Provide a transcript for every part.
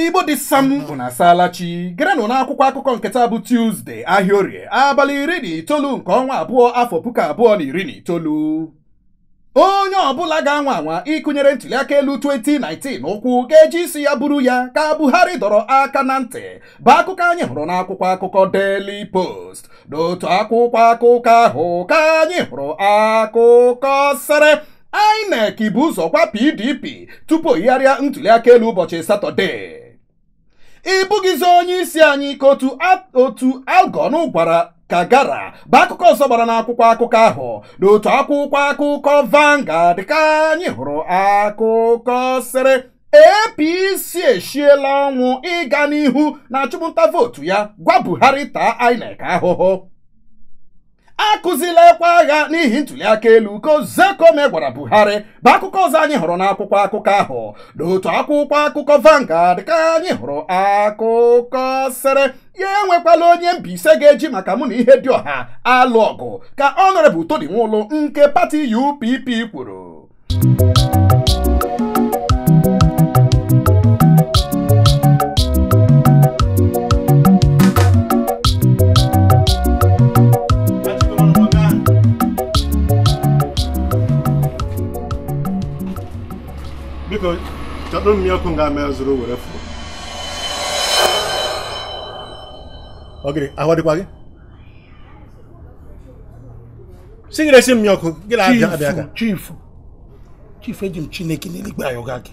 Igbo dị sam unu asaala chi. Gerenụ n'akwụkwọ akụkọ nke taa bụ Tuesday, ahịa orie, abalị 19 nke ọnwa abụọ afọ 2019. Onye ọbụla ga-anwa anwa ịkụnyere ntụliaka elu 2019 ụkwụ ga-eji isi ya buru ya, ka Buhari dọrọ aka na ntị, bụ akụkọ anyị hụrụ n'akwụkwọ akụkọ Daily Post. N'otu akwụkwọ akụkọ ahụ ka anyị hụrụ akụkọ sịrị INEC bụ ụzọ gwa PDP tupu yigharịa ntụliaka elu ụbọchị Satọde. Ị bụghịzi onye isi anyị ka otu Algon gwara Kagara, bụ akụkọ ọzọ gbara n'akwụkwọ akụkọ ahụ. N'otu akwụkwọ akụkọ Vanguard ka anyị hụrụ akụkọ sịrị APC eshiela ọnwụ ịga n'ihu na achụmnta vootu ya, gwa Buhari taa INEC ahụhụ. Akụzilekwa agha n'ihi ntụliaka elu ka Ozekhome gwara Buhari, bụ akụkọ ọzọ anyị hụrụ n'akwụkwọ akụkọ ahụ. N'otu akwụkwọ akụkọ Vanguard ka anyị hụrụ akụkọ sịrị ya enwekwala onye Mbaise ga-eji maka mụ na ihe dị ọha alụ ọgụ, ka Honorable Tony Nwulu nke pati UPP kwuru. Biko, chọtụ mmiri ọkụ nga mee zụrụ were fụ. Ọ gịnị, ahụ dịkwa gị? Si gị resi mmiri ọkụ, gị na-abịa abịa aka. Chifu, chifu eji m Chineke n'eluigwe ayọga gị.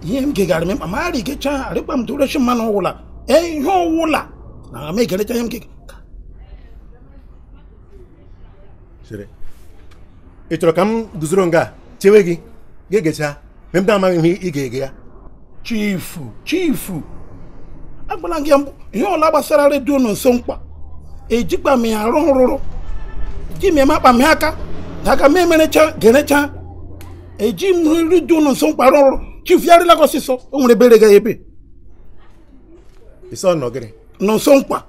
Ihe m gegara m mkpa, ma arịgecha arịkpa m dorechi mmanụ ọwụla. Ihe ọwụla na m egerecha ihe m gega. Chere, ị chọrọ ka m guzoro nga chewe gị? Ga-egecha mgbe m na-amaghị ihe ị ga-ege ya. Chifu, chifu, agwala gị ihe ọla gbasara redio nọ nso mkpa ejikpa m ya arụ rụrụ ji m eme akpa m aka daga m emerecha gerecha eji m redio nọ nso mkpa arụ rụrụ. Chifu ya rịla ọsịsọ, o nwere ebere ga ebe ịsọ nọ gịnị nọ nso mkpa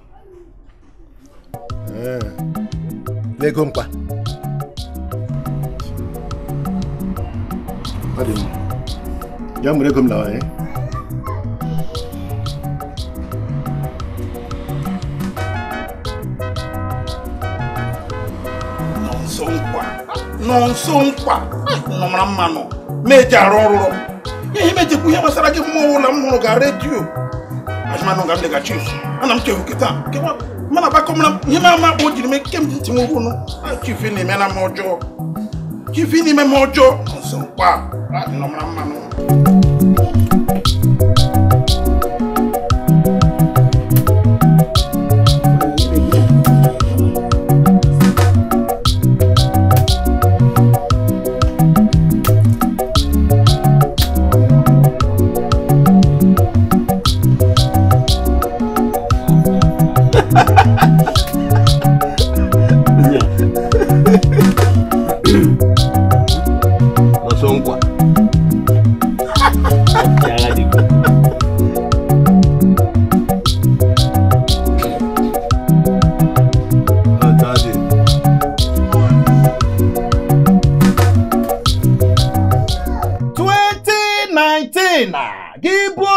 n'ego mkpa. Ọ dị mma. Ya nwere ego m lawa. Nọ nso nkwa, nọ nso nkwa, nọ mara mmanụ meji arụ ọrụrụ ihe mejikwu ihe gbasara gị mmụọ ụlọ m hụrụ ga redio azụmanụ ga m lega chief ana m chefu kịta mana agbakọ mara ihe m ama akpọ jiri mee kem ntị m ugwu nụ. Chief na-eme na m ọjọọ, chief n'ime m ọjọọ. Nso nkwa nọ mara mmanụ.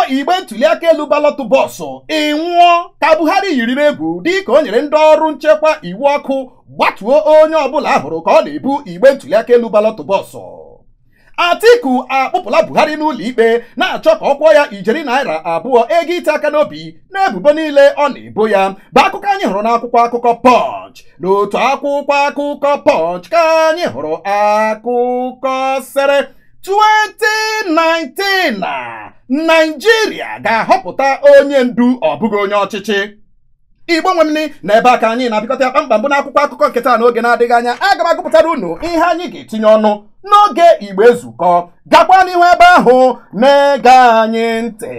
Igbe ntụliaka elu balọtụ bọọsụ ị nwụọ, ka Buhari yiri egwu dịka o nyere ndị ọrụ nchekwa iwu ọkụ gbatuo onye ọbụla ahụrụ ka ọ na-ebu igbe ntụliaka elu balọtụ bọọsụ. Atiku akpụpụla Buhari n'ụlọ ikpe na-achọ ka ọ kwụọ ya ijeri naira 2 ego ite aka n'obi n'ebubo niile ọ na-ebo ya, bụ akụkọ anyị hụrụ n'akwụkwọ akụkọ Punch. N'otu akwụkwọ akụkọ Punch ka anyị hụrụ akụkọ sịrị 2019 na Naijiria ga-ahọpụta onye ndu ọ bụghị onye ọchịchị. Igbo nwe m na ebe aka anyị na-abịakọta kpamkpam bụ n'akwụkwọ akụkọ nke taa. N'oge na-adịghị anya aga m agụpụtara unu ihe anyị ga-etinye ọnụ n'oge Igbo Ezukọ. Gakwa n'ihu ebe ahụ na-ege anyị ntị.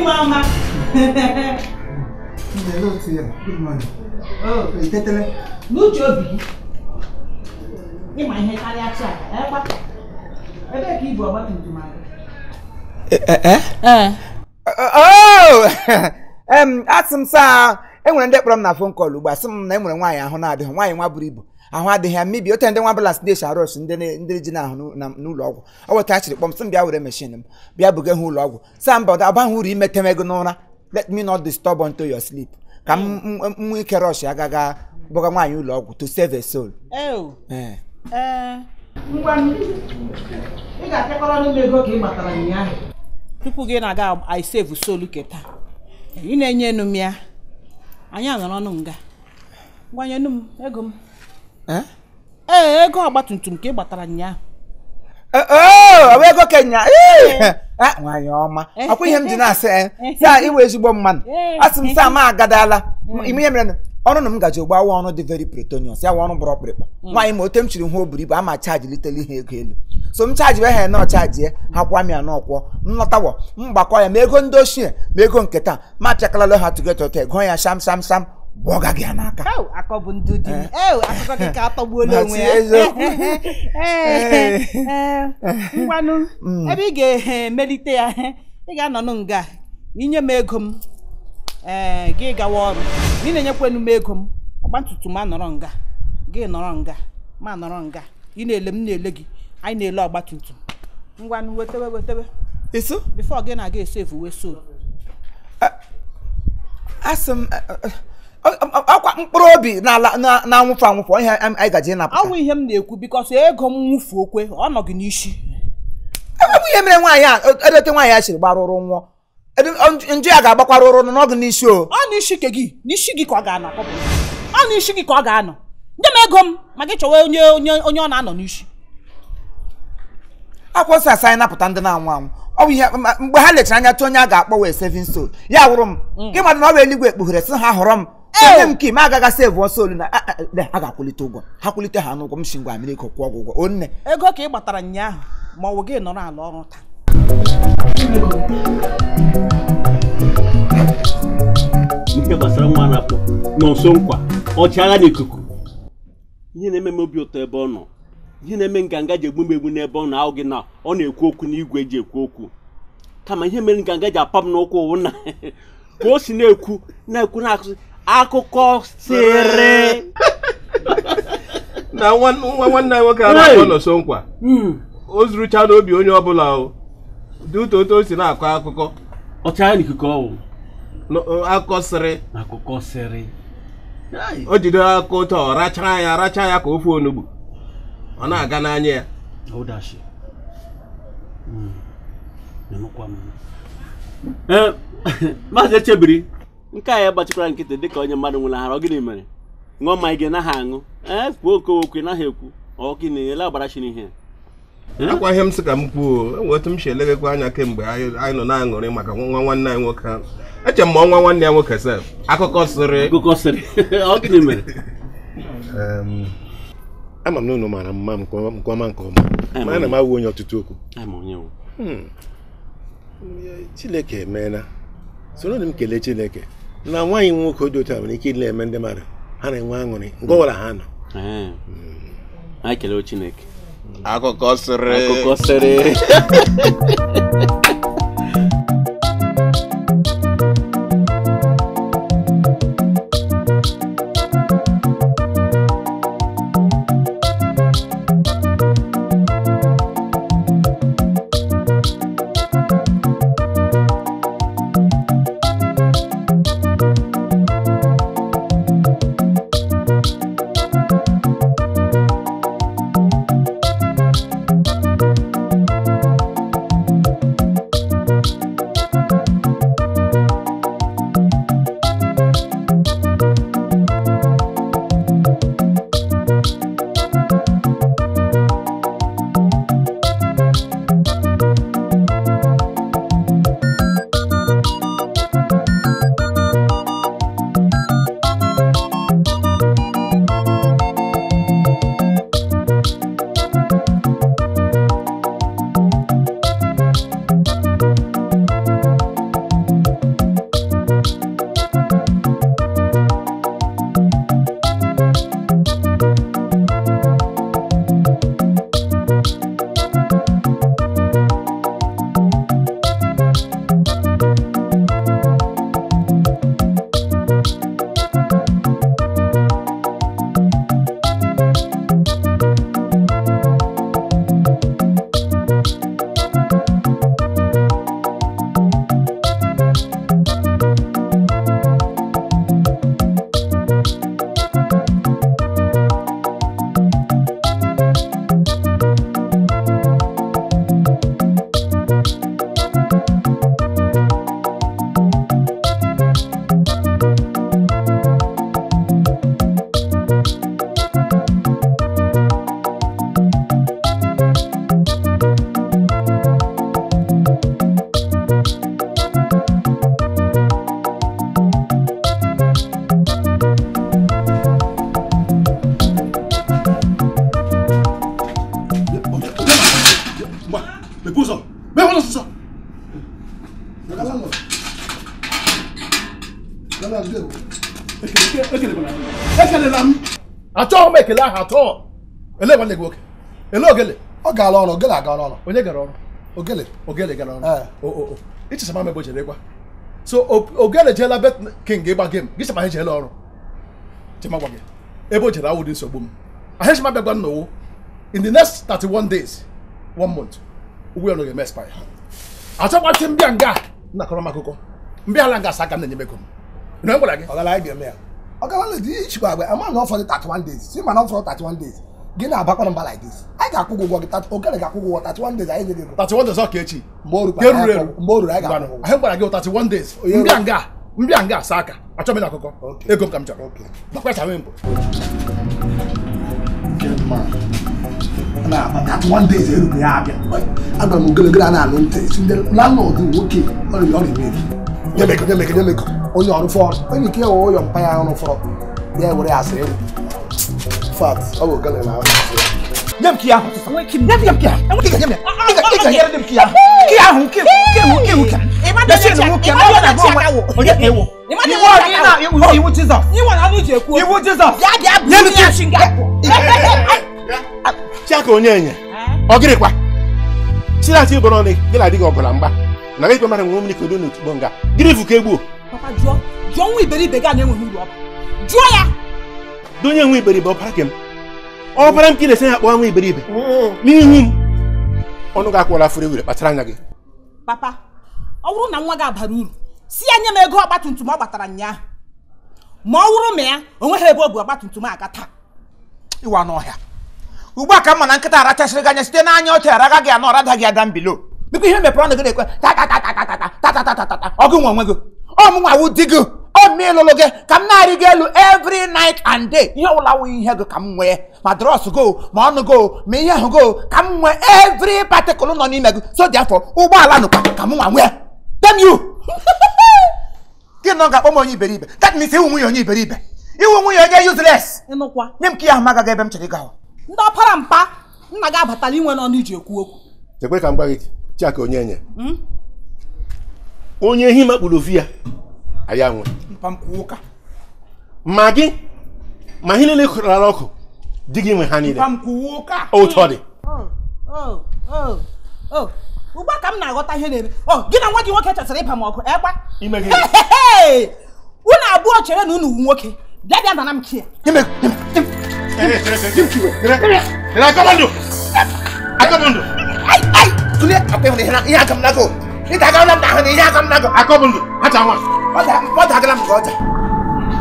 Mama. Hello to you. Good morning. Oh, itetele. N'uche obi gị. Ịma ihe karịa chi aka, ekwa. Ebee ka ibu ọgbatumtum aga? Ee. Oh! Asị m saa enwere ndị kpọrọ m na phone call ugbu a sị m na enwere nwaanyị ahụ na-adịghị nwaanyị nwa buru ibu ahụ adịghị ya mmebi ote ndị nwa ambulance na-eshi arọsh ndị ji na-ahụ n'ụlọ ọgwụ ọ weta chịrị kpọm sị m bịa were machine m bịa buga ha ụlọ ọgwụ saa mba ọba hụ uru imetem ego n'ụra. Let me not disturb unto your sleep. Ka m nwee ike rush agaga buga nwaanyị ụlọ ọgwụ to save a soul. Ngwa ị ga-apịakọrọ n'ime ego ka ị gbatara ụnyaahụ tupu gị na-aga I save soul keta ị na-enye enu m ya anyị anọrọ ọnụ nga ngwanyenu m ego m. Ee, ego ọgbatumtum ka ị gbatara ụnyaahụ. Ọ bụ ego Kenya. Nwaanyị ọma ọkwa ihe m ji na-asị saa iwe ezigbo mmadụ asị m saa ma agadala ime ihe mere ọrụ na m gaji ogbawa ọrụ dị very pretonious ya wa ọrụ bụrụ ọkpụrịkpọ nwaanyị ma ote m chiri hụ o buru ibu ama chaji litele ihe ego elu so m chaji wee ha na ọchaji ha kwa m ya n'ọkwọ m lọtawo m gbakọ ya ma ego ndị ochie ma ego nke taa ma apịakalala ha tugetote gụọ ya sham sham sham bụọga gị ya n'aka. Akọ bụ ndụ di m. Akụkọ gị ka atọgbuola onwe ya. Ngwanụ ebe ị ga-emelite ya ị ga-anọ nga inye m ego m gị gawa ọrụ ị na-enyekwenu m ego m ọgbatumtum ma nọrọ nga gị nọrọ nga ma nọrọ nga ị na-ele m na-ele gị anyị na-ele ọgbatumtum. Ngwanụ wetebe wetebe isu before gị na-aga esevu wee so asị m ọkwa mkpụrụ obi na-anwụfụ anwụfụ ihe anyị gaji ịnapụta ọ bụ ihe m na-ekwu bikọs ego m nwụfu okwe ọ nọ gị n'isi. Ọ bụ ihe mere nwaanyị a edote nwaanyị a siri gbarụrụ nwụọ njụ ya ga-agbakwara ụrụ n'ọgụ n'isi o ọ n'isi ke gị n'isi gị ka ọ ga-anọ ọ n'isi gị ka ọ ga-anọ nye m ego m ma gị chọwa onye onye onye ọ na-anọ n'isi. Akwa nsọ asa anyị napụta ndị na-anwụ anwụ ọ bụ ihe mgbe ha lechara anya tụ onye a ga-akpọ wee saving soul ya wụrụ m gị madụ na ọ bụ eluigwe ekpughere sị ha họrọ m onye m ka ime agaghị save ọsọ olu na ha ga-akwụlite ụgwọ ha kwụlite ha n'ụgwọ m si ngwa Amerịka kwụọ ụgwọ onne ego ka ị gbatara ụnyaahụ ma ọ bụ gị nọrọ ala ọrụ taa. Ihe gbasara nwa na-akpọ Nonso Nkwa ọchịagha n'ikuku ihe na-eme m obi ụtọ ebe ọ nọ ihe na-eme nganga ji egbu m egbu n'ebe ọ nọ ahụ gị na ọ na-ekwu okwu n'igwe ji ekwu okwu kama ihe mere nganga ji apa m n'ụkwụ wụ na ka o si na-ekwu na-ekwu na-akụzi akụkọ sịrị na nwa nwanne anyị nwoke a na-akpọ Nonso Nkwa o zurucha n'obi onye ọbụla o dị ụtọ otu o si na-akọ akụkọ ọchịagha n'ikuku ọwụ akụkọ sịrị akụkọ sịrị o jide aka ụtọ ọ rachaa ya rachaa ya ka ofe onugbu ọ na-aga n'anya ya. Maazị Echebiri nke a ya gbachikwara nkịtị dịka onye mmadụ nwere ahara ọ gịnị mere ṅụọ mmanya gị naghị aṅụ ee kwuo oke okwu naghị ekwu ọ gịnị ele agbara chi n'ihe akwa ihe m sị ka m kwuo enwere otu m si eleghekwa anya kemgbe anyị nọ na-aṅụrị maka nwa nwanne anyị nwoke ahụ eche m ma ọnwa nwanne ya nwoke sef akụkọ sịrị akụkọ sịrị ọ gịnị mere ama m na unu maara mma nke ọma nke ọma ma ana m awụ onye ọtụtụ okwu Chineke emeela soro m kelee Chineke na nwaanyị nwoke dị otu a nwere ike ịna-eme ndị mmadụ ha na-enwe aṅụrị nke ọbụla ha nọ. Anyị kelee Chineke. Akụkọ sịrị akụkọ sịrị. Ekelela m. Achọghị m ekele ahụ atọ. Ele nwanne gị nwoke. Ele Ogele. Ọ gaala ọrụ, Ogele agala ọrụ. Onye gara ọrụ? Ogele. Ogele gara ọrụ. O. Ichesa m ebe o jere gwa. So Ogele jeela Bet King ịgba game. Gị chema ha jeela ọrụ. Chema gwa gị. Ebe o jere awụ dị nsogbu m. Ahịa bịa gwa nnowo. In the next 31 days, 1 month, ụgwọ ya ga-eme expire. Achọkwasị m bịa nga nnakọrọ m akụkọ. Mbịa ala nga asa aka m na-enye m ego m. Na m gwara gị. Ọgala anyị ga-eme ya. Ọgala lady ichikwa agba ama na ọ fọrọ 31 days. Si ma na ọ fọrọ 31 days. Gị na-abakwa mba like this. Anyị ga-akwụ gị ụgwọ gị Ogele ga-akwụ gị ụgwọ 31 days anyị nye gị ego. 31 days ọ ka echi. Mgbe o ruru anyị ga-akwụ ụgwọ. Ahịa m gwara gị 31 days. Mbịa nga asa aka. Achọ m akụkọ. Ego m ka m chọrọ. Bakwa cha mbụ. Na 31 days erube ya abịa. Agwara m Ogele a na-anụ ntị. Si ndị landlord nwoke ọrịa emeri. Nyemeko onye ọrụ fọrọ onye ike ewe ụyọ mpa ya ọrụ fọrọ ya were asịrị egwu fat ọ bụ Ogele na nye m ki ahụ nye m ki ahụ ị ga-enyere m ki ahụ ki ahụ ki ewu ki iwu Jizọs iwu Jizọs nye m ki Chiaka onye enye ọ gịrịkwa Chinachi bụrụ ọnụ gị na di gị ọbụla mgba na gị mmadụ nwere mmiri kodo n'otu nga gịrị bụ ka egbuo. Papa jụọ nwa iberibe gị a na-enweghị uru ọ jụọ ya. Donye nwa iberibe ọbara ke m ọbara m ka ị na-esi ya kpọọ nwa iberibe n'ihu m ọnụ gị akwụla furu ewere kpachara anya gị. Papa ọ bụrụ na nwa gị abara uru si ya nye m ego ọgbatumtum ọ gbatara nyaahụ ma ọ wụrụ ma ya o nweghị ebe ọ bụ ọgbatumtum aga taa. Ịwa n'ọhịa ugbu a ka mma na nkịta arachasịrị gị anya site n'anya ọcha araga gị anọ ọrada gị ada mbilo biko ihe mepere ọnụ gị na-ekwe ta ọgụ nwe onwe gị ọmụnwa wụ di gị ọmụ ịlụlụ gị ka m na-arị gị elu every night and day ihe ọbụla wụ ihe gị ka m nwee ma drọs go ma ọnụ go ma ihe ahụ go ka m nwee every particle nọ n'ime gị so dị afọ ụgbọala nụkwa ka m nwa nwee damn you gị nọ ga-akpọ m onye iberibe that means iwu nwunye onye iberibe iwu nwunye onye useless nye m ka ihe ahụ m agaghị ebe m chere ịga hụ ndị ọpara mpa nna gị abatala inwe n'ọnụ iji ekwu okwu. Chekwe ka m gwa gị Chiaka onye enye onye ehi makpuru ovi ya aya nwe ma gị ma ihe niile kụrara ọkụ di gị nwe ha niile otu ọ dị. Ugbu a ka m na-aghọta ihe na-eme gị na nwa gị nwoke chọsịrị ịba m ọgụ ekwa unu abụọ chere na unu wu nwoke bịa bịa nana m chi ya.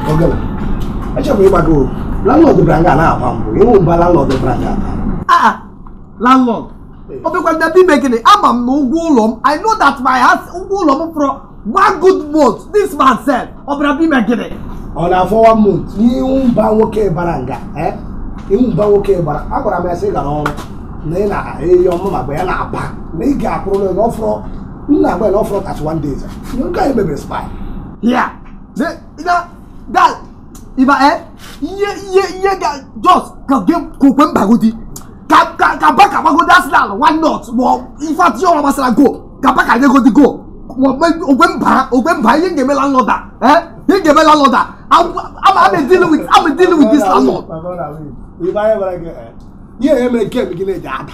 Ogele achọbụ ịgbago landlord bịara nga na-agba mbụ ịnwụ mba landlord bịara nga taa. Landlord ọ bịakwa ndị ime gịnị ama m na ụgwọ ụlọ m I know that my house ụgwọ ụlọ m fọrọ one good month this man said ọ bịara ime gịnị ọ na-afọ 1 month n'ihu mba nwoke bara nga ihu mba nwoke gbara agwara m ya sị gara ọrụ na ị na-eyi ọmụ ma gba ya na-aba na ị ga-akwụrụ na ọfọrọ nna agba na ọfọrọ 31 days nke anyị mebiri spy ya iba ihe ga just ka okwe mbagodi ka baka gbagodi Arsenal one not ma ife atụ ọrụ gbasara goal ka baka nyegodi goal okwe mba ihe ga-eme landlord a ihe ga-eme landlord a I'm dealing with this landlord. Ihe mere game gị na-eji ada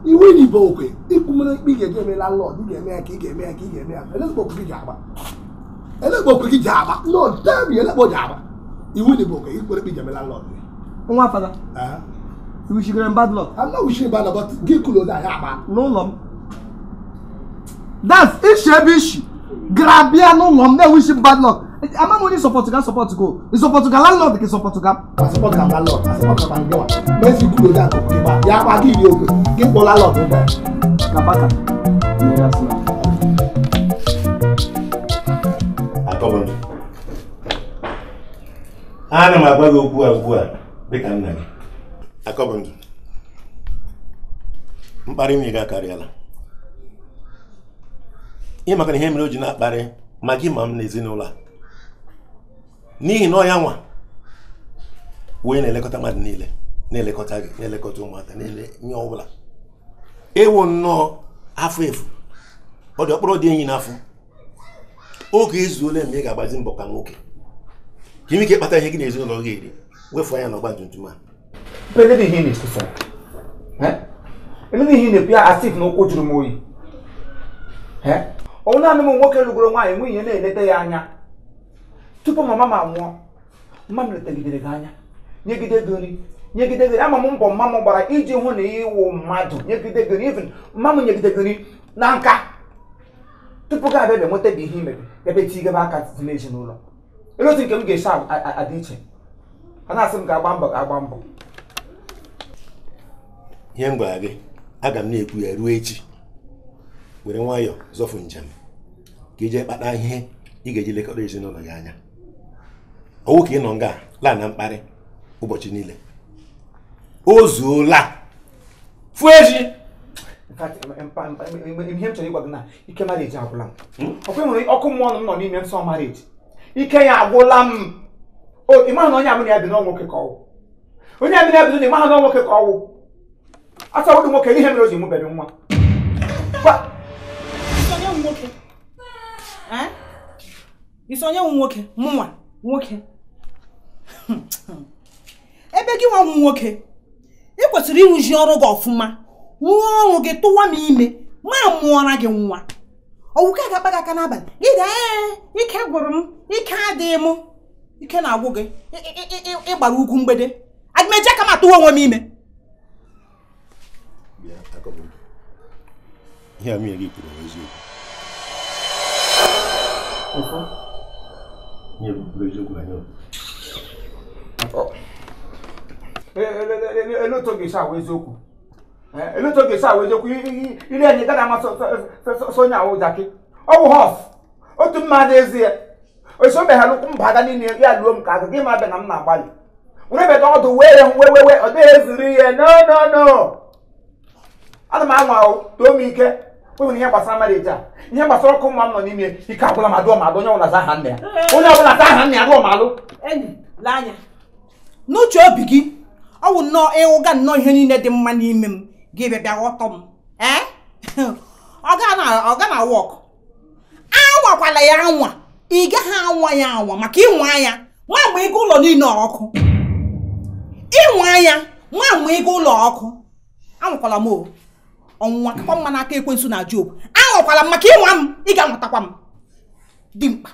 iwe na ibe okwe ikwumere ikpe ị ga-eji eme landlord ị ga-eme ya ka ị ga-eme ya ka ị ga-eme ya elekpo okwe gị ji agba elekpo okwe gị ji agba no tell me elekpo ji agba iwe na ibe okwe ikwere ikpe ị ga-eme landlord. Nwa fada you wish you bad luck. I'm not wishing bad luck but gị kwuru ozi anyị agba n'ụlọ m that's ishi ebe ishi gara bịa n'ụlọ m na-ewishi bad luck. Ama m onye support ga support go i support ga landlord ka support ga support ga landlord support ga ngewa mesi kwuru ozi akụkụ gị gba ya gba gị iri okwe gị kpọọ landlord ụgbọ ya ka baka mere Arsenal. Akọbụndụ ana m agwa gị okwu a ugbu a dịka nna gị. Akọbụndụ mkparị m ị ga-akarịala ihe maka na ihe mere o ji na-akparị ma gị ma m n'ezinụlọ a n'ihi na ọ ya nwa wee na-elekọta mmadụ niile na-elekọta gị na-elekọta ụmụaka niile ihe ọbụla ewu nnọọ afọ efu ọ dị ọkpọrọ dị enyi n'afọ Oge ezuola mgbe ị ga-agbazi mbọ ka nwoke ka ime ike ịkpata ihe gị na ezinụlọ gị eri wefu anya na ọgba tum tum a. Ele ihe na-ekwu asif na ụkwụ jụrụ m oyi. Ọ naanị m nwoke lụgoro nwaanyị nwunye na-eleta ya anya. Tupu mama m anwụọ, mma m letagidere gị anya, nyegide gị nri, nyegide gị ama m mbọ mma m gbara iji hụ na ịwụ mmadụ, nyegide gị nri, even mma m nyegide gị nri na nka. Tupu gị abịa bịa nweta bụ ihe imebe, ebe tigebe aka n'ezinụlọ. Ele otu nke m ga-esi adị iche. A na-asị m ga-agba mbọ ga-agba mbọ. Ihe m gwara gị, aga m na-ekwu ya ruo echi. Were nwayọọ zọfụ njem ka ije kpata ihe ị ga-eji lekọta ezinụlọ gị anya. Ọwụ ka ị nọ nga laa na mkparị ụbọchị niile. O zuola. Fụ echi. Ihe m chọrọ ịgwa gị na ike marriage agwụla m. Ọkwa nwere ọkụ mmụọ m nọ n'ime nsọ marriage. Ike ya agwụla m. O ị maghị na onye amụ na ya bi n'ọ nwoke ka ọwụ. Onye amụ na ya bi na ị maghị na nwoke ka ọwụ. Asa nwoke ihe mere o ji mụbere nwa. Isi onye nwoke mụnwa nwoke. Ebe gị nwa nwoke ị kwesịrị ịrụzi ọrụ gị ọfụma, rụọ ọrụ gị tụwa m ime ma mụọra gị nwa. Ọwụka ga-akpa gị aka n'abalị gị ga ee ike gwụrụ m, ike adịghị m, ike na-agwụ gị ịgbara ugwu mgbede. Aga m eji aka m atụwa onwe m ime. Ihe a nwunye gị kwuru bụ eziokwu. Ihe bụ eziokwu anyị. Ele otu ga-esi awụ eziokwu. Ele otu ga-esi awụ eziokwu. Ile anyị gaghị ama sonye awụ jaki. Ọ wụ họs. Otu mmadụ ezie. Oso meghara ụkwụ mba aga niile ya luo m ka agụ gị ma abịa na m na-agbalị. Were beta ọdụ wee wee ọ dịghị ezuru ihe. No no no. Ana m anwa ahụ too m ike. Nwere ihe gbasara marriage a, ihe gbasara ọkụ mma m nọ n'ime ike agwụla m adụọ m adụ onye ọbụla za aha nna ya. Onye ọbụla za aha nna ya adụọ m alụ. Enyi, lee anya. N'uche obi gị, ọ wụ nnọọ ịwụga nnọọ ihe niile dị mma n'ime m gị bịa bịa ghọtọ m. Ọ ga na wọk. Anwakwala ya anwa. Ị gaghị anwa ya anwa maka ịnwa ya nwa mgbe ịga ụlọ niile ọkụ. Ịnwa ya nwa mgbe ịga ụlọ ọkụ. Anwakwala m o. Ọnwụnwa kakwa mma n'aka ekwensu na Job. Anwakwala m maka ịnwa m, ị ga-anwatakwa m. Dimkpa.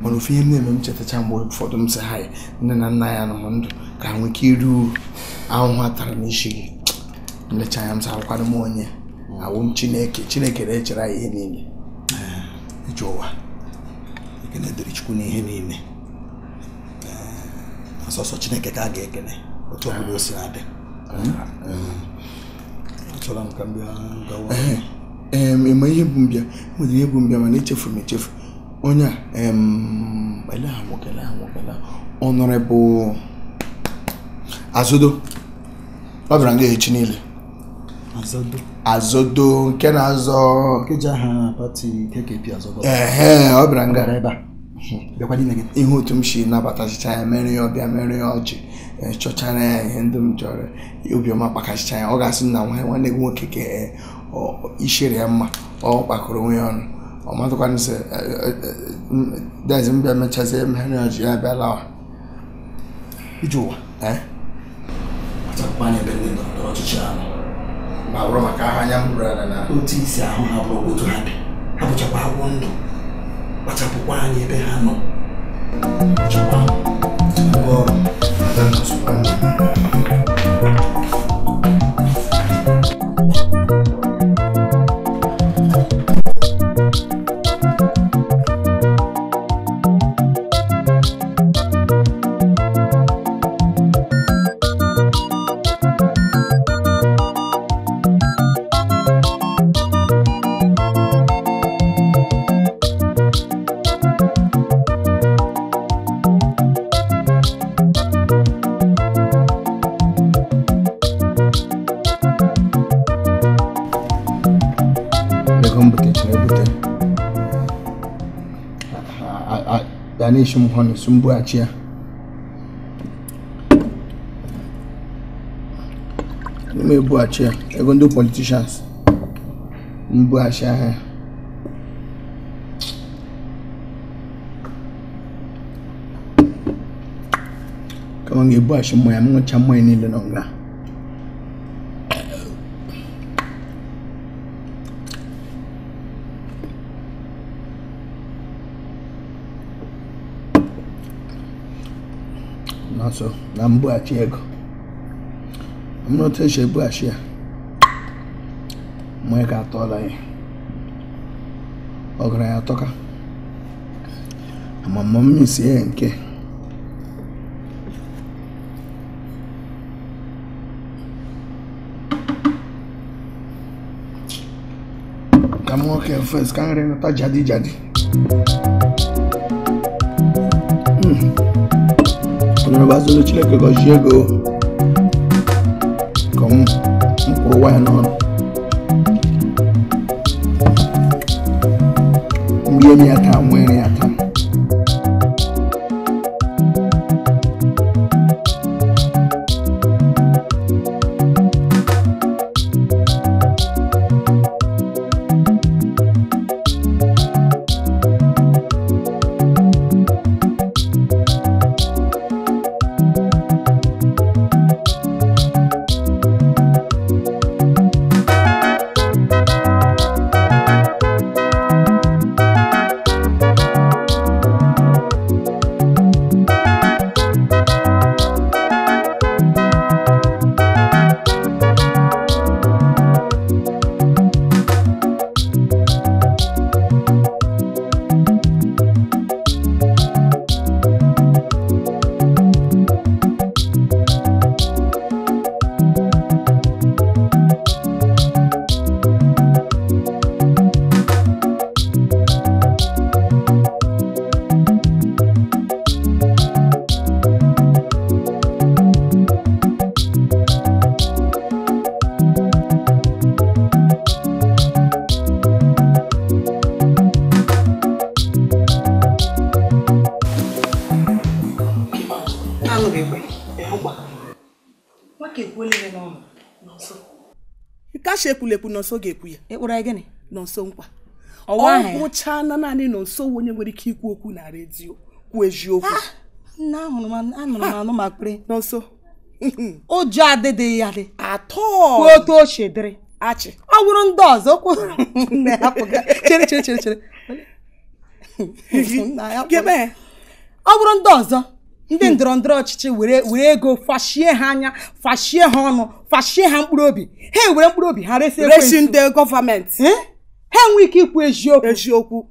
Mana ofe ihe m na-eme m chetacha mgbe ụfọdụ m sị ha nne na nna ya nọ ndụ ka ha nwee ike iri uru ahụhụ a tara n'isi gị. Nlecha anya m sị akwado m onye awụ m Chineke. Chineke na-echere anyị ihe niile. Ije ụwa ekene dịrị Chukwu n'ihe niile. Ọsọsọ Chineke ka a ga-ekene otu ọbụla o si adị. Achọrọ m ka m bịa gawa. Ema ihe bụ mbịa nwere ihe bụ mbịa mana echefuru m echefu. Onye a ele ha nwoke Honorable Azodo ọ bịara nga echi niile. Azodo nke na-azọ ehe ọ bịara nga ebe a ihe otu m si nabatachicha ya mere ya ọbịa mere ya ọchị chọchara ya ihe ndị m chọrọ obiọma kpakachicha ya. Ọ ga-asị na nwanne gị nwoke ka ishere ya mma ọ kpakọrọ onwe ya ọnụ. Ọ matụkwanụ sị dezi m bịa mechazie mere ọchị ya bịa lawa ije ụwa kpachapụkwa anya ebe ndị ndọrọndọrọ ọchịchị ahụ. Ma bụrụ maka ahụ anya m ruru ala na otu isi ahụ ha bụrụ otu ha dị. Ha bụchakwa agwọ ndụ. Kpachapụkwa anya ebe ha nọ. Chọkwa ngwa ọrụ. Na-eshi m hụ na mbughachi ya n'ime ebughachi ya ego ndị politicians mbughachi ahịa kama m ga-ebughachi mmanya m ṅụcha mmanya niile nọ nga. So, na mbughachi ego m otu esi ebughachi ya mmanya ka atọọla ya ọgaranya atọka amama m isi ya nke ka m nwoke fes ka nri nata jadi jadi. Onye Chineke gọzie ego ka m kwụrụ nwa ya n'ọnụ m rie ya taa nwere ya taa. Ekwulekwu Nonso ga-ekwu ya. Ịkpụrụ gịnị? Nonso nkwa. Ọ gwụchana naanị Nonso onye nwere ike ikwu okwu na redio kwuo eziokwu. Nna ahụrụ m anụrụ m anụ ma kpere. Nonso. Ụjọ adịdịghị ya dị. Atọ. Kwuo otu o si dịrị. Achị. Ọ bụrụ ndị ọzọ okwu chere chere chere chere. Ọ bụrụ ndị ọzọ ndị ndọrọ ndọrọ ọchịchị were ego fashie ha anya, fashie ha ọnụ, fashie ha mkpụrụ obi. Ha ewere mkpụrụ obi ha resi ekwensu. Resi ndị gọọmenti. Ha enwe ike ikwu eziokwu. Eziokwu.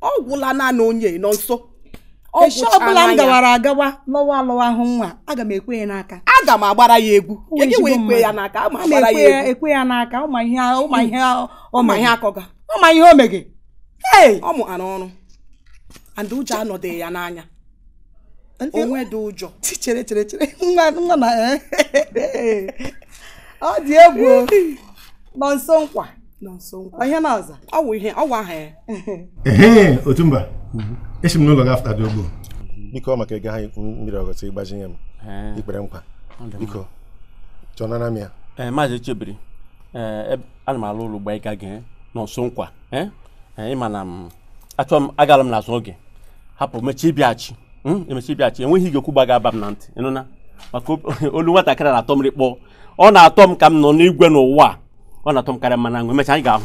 Ọ gwụla naanị onye Nonso. Echi ọbụla m gawara agawa lọwa alọwa ahụ nwa, aga m ekwe ya n'aka. Aga m agbara ya egwu. Egi wee ekwe ya n'aka, ama agbara ya egwu. Ekwe ya n'aka, ụma ihe ụma ihe ụma ihe akọga. Ụma ihe o mege. Hey, ọ mụ ara ọrụ. And ụjọ anọdịghị ya n'anya. Onwe dị ụjọ. Chere chere chere. Nwa nwa na ọ dị egwu. Nonso nkwa. Nonso nkwa. Ihe na ọzọ. Ọ wụ ihe, ọ wụ aha ya. Ehe, Otumba. Esi m n'ụlọ gị afta dị ogbo. Biko maka ego anyị mmiri ọgọtị ịgbazinye m. Ikpere nkwa. Biko. Chọnara m ya. Maazị Chebiri. Ana m alụ ụlọ ugbo ịga gị Nonso nkwa. Ịma na m achọ m agala m n'azụ oge. Hapụ mechie ịbịaghachi. Emechi bịachi enweghị ige okwu gbaga aba m na ntị ịnụna maka olu nwatakịrị na-atọ m rikpọ ọ na-atọ m ka m nọ n'igwe n'ụwa. Ọ na-atọ m karịa mmanụ aṅụ. Emechaa anyị ga-ahụ.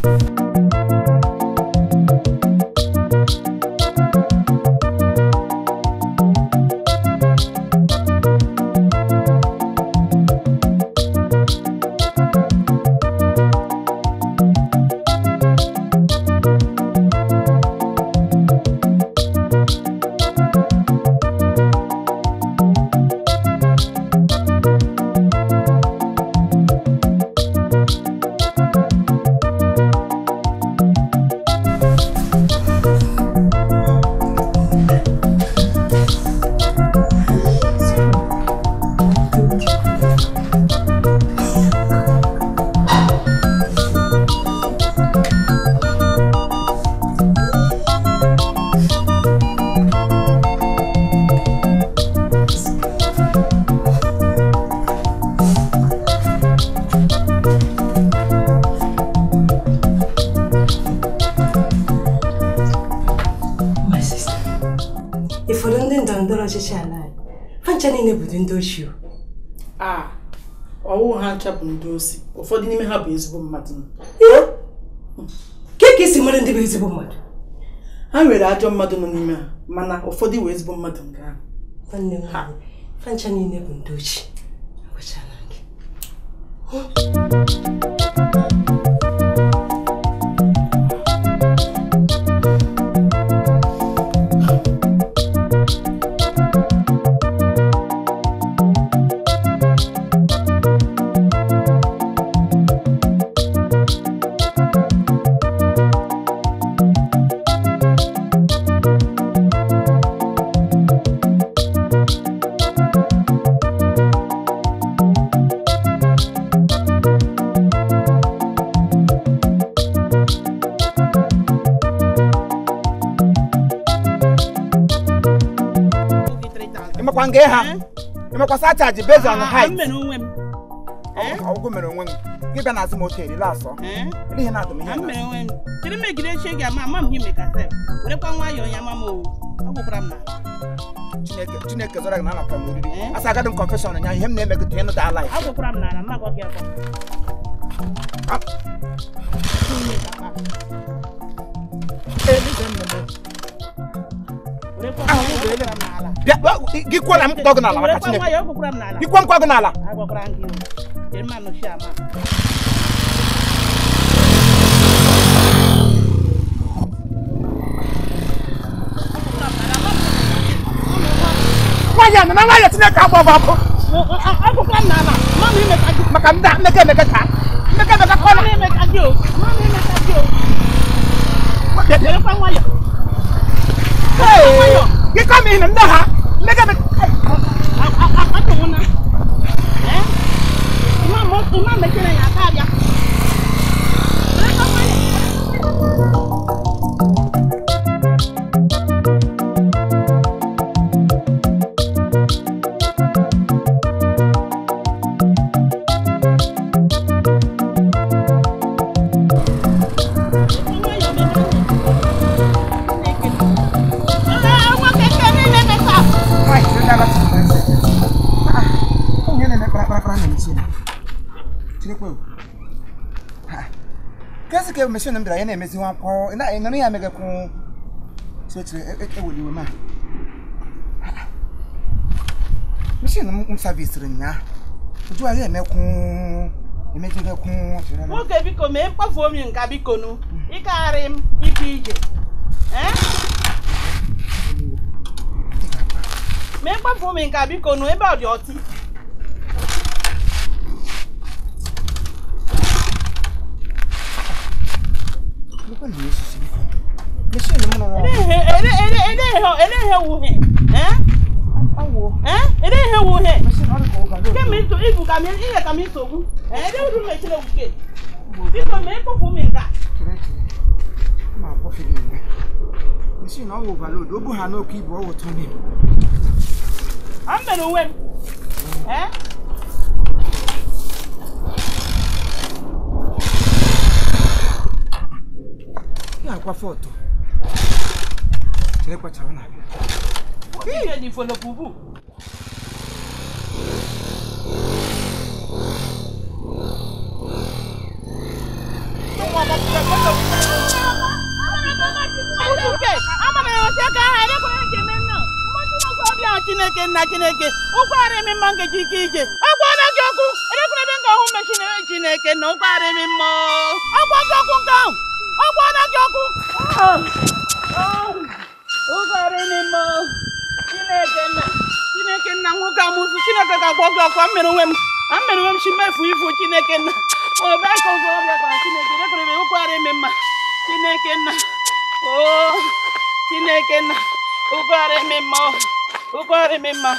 Ọwụ ha ncha bụ ndị osi, ụfọdụ n'ime ha bụ ezigbo mmadụ. Ka esi mara ndị bụ ezigbo mmadụ? Ha nwere ajọ mmadụ nọ n'ime ha, mana ụfọdụ wee ezigbo mmadụ nke ahụ. Nwanne m nwaanyị, ha ncha niile bụ ndị ochi. Agwachala gị. Ịmakwa charge based on height. Ọgwụgwụ mere onwe m. Gị bịa n'azụ m otu erila asọ. Ihe na-adụ m ihe na. Chere m egide echi gị ama ama m ihe mekasị. Werekwa nwayọọ ya ama m o. Agwụkwara m n'ala. Chineke zọrọ gị na anatara m oriri. Asa agadị m confession nya ihe m na-eme gị ịnụ da life. Agwụkwara m n'ala, mma gwa gị agwa. Gị kwuola m kpọ gị n'ala maka Chineke. Gị kwuo m kpọ gị n'ala. Nwaanyị a nọ na nwaanyị Chineke akpọ gị ọkụ. Maka ndị a mmekọ emeka ka mmekọ emeka kọ na. Gị kọ m ihe na ndị ha. Machine m bịara ya na-emezi nwa akwụkwọ ị ya emegakwu eweliwe ma machine m savisiri nya uju ya emekwu emejigekwu. Nwoke biko mee mkpafu omi nka biko nu ịkagharị m ibu ije mee mkpafu omi nka biko nu ebe ọ dị ọtị. Akwa foto. Chere kwa chara na. Ihe ni folo bubu. Chineke nna Chineke ụkwụ arị m mma nkeji ike ije agwala gị okwu elekwere ebe m ga-ahụ mgbe Chineke na ụkwụ arị m mma agwa gị okwu nke ahụ agwala gị okwu ụkwụ arị m mma Chineke nna Chineke nna nwoke amụsụ Chineke ga-agwọ gị ọkụ amere onwe m si mefu ifu Chineke nna obe aka ụzọ ọrịa gwara Chineke elekwere ebe ụkwụ arị m mma Chineke nna o Chineke nna ụkwụ arị m mma ụkwụ arị m mma.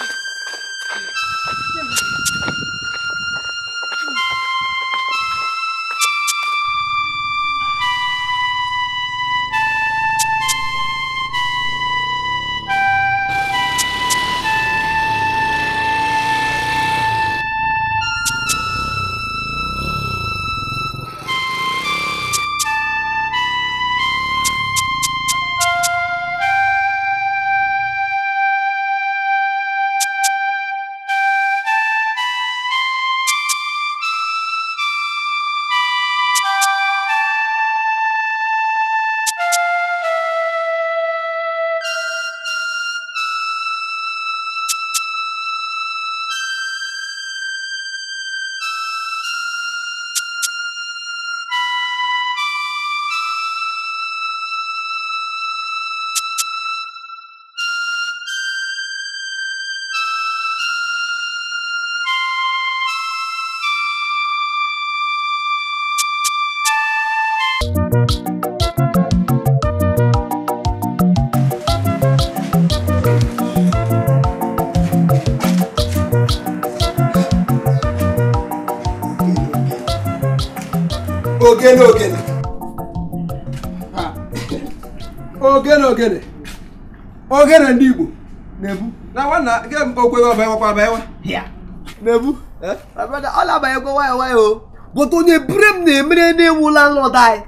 Ogene ogene. Ogene ogene. Ogene ndị Igbo na-ebu. Na nwanna nke okwe ọba ewekwa aba ewe. Ya. Na-ebu. Eh? My brother, all aba ego wayo wayo. But onye brem na-emere na-ewu landlord anyị.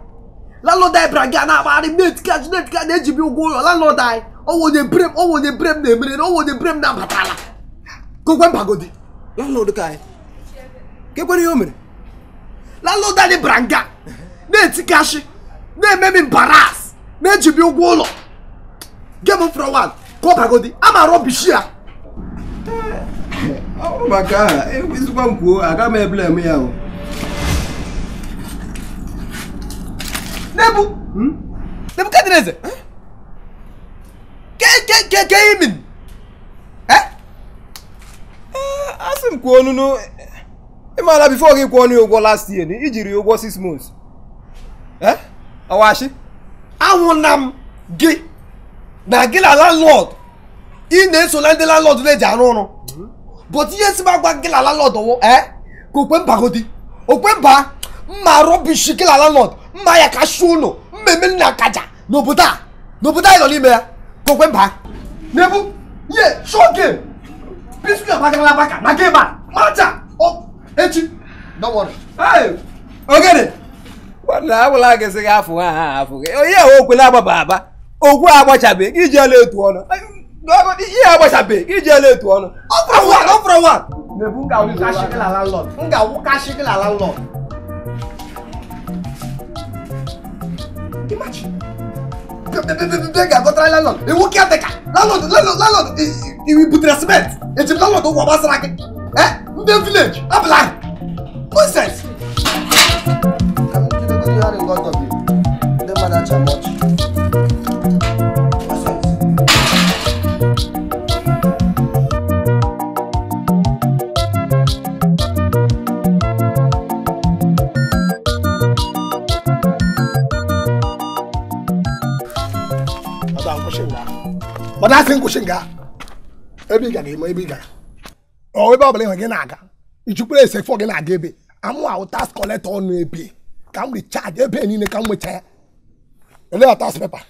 Landlord anyị bịara gị na-agbagharị net cash net cash na-ejibi ụgwọ ụlọ landlord anyị. Ọwụ onye brem ọwụ onye brem na-emere ọwụ onye brem na-abatala. Kokwe mbagodi. Landlord ka anyị. Kekwere ihe o mere? Landlord anyị bịara nga na-etikashi na-eme m embarrass na-ejibi ụgwọ ụlọ. Game of Thrones ka ọ bagodi ama rọbishi ya. Ọ bụrụ maka ahụ ezigbo m kwuo aga m eblem ya o. Nebu Nebukadneza ke imin eh asị m kwuo nunu ịmara before gị kwụọ onye ụgwọ last year ijiri ụgwọ 6 months. Eh? Ọwashi anwụna m gị na gị na landlord ị na-eso na ndị landlord na-eji arụ ọrụ but ihe si m agwa gị na landlord wụ eh ka okwe mbagodi okwe mba mma rọbishi gị na landlord mma ya kashi ụlọ mmemme nna kaja n'obodo a n'obodo anyị nọ n'ime ya ka okwe mba n'ebu ye short game biscuit agbagara agbaka na game a maja echi don't worry. Hey ogene nwanna abụla gị sị gị afụ ha afụ gị onye ahụ okwe na-agbaba aba okwu agbachabe gị ji ala etu ọnụ ihe agbachabe gị ji ala etu ọnụ ọ fọrọ one n'ebu m ga-awụkashi gị na landlord m ga-awụkashi gị na landlord. Imagine. Ga-agọtara landlord iwu caretaker landlord landlord iwu butere cement eji m landlord ụgwọ gbasara gị eh ndị village abụla nonsense. Ndị mmadụ acha much. But I think we ebe ị gara eme ebe ị gara ọ ebe ọbụla ịhụ gị na-aga ichukwere ese fọ gị na-aga ebe amụ ahụ tax collector ọnụ ebe ka m recharge ebe niile ka m nweta ya ele ya tax paper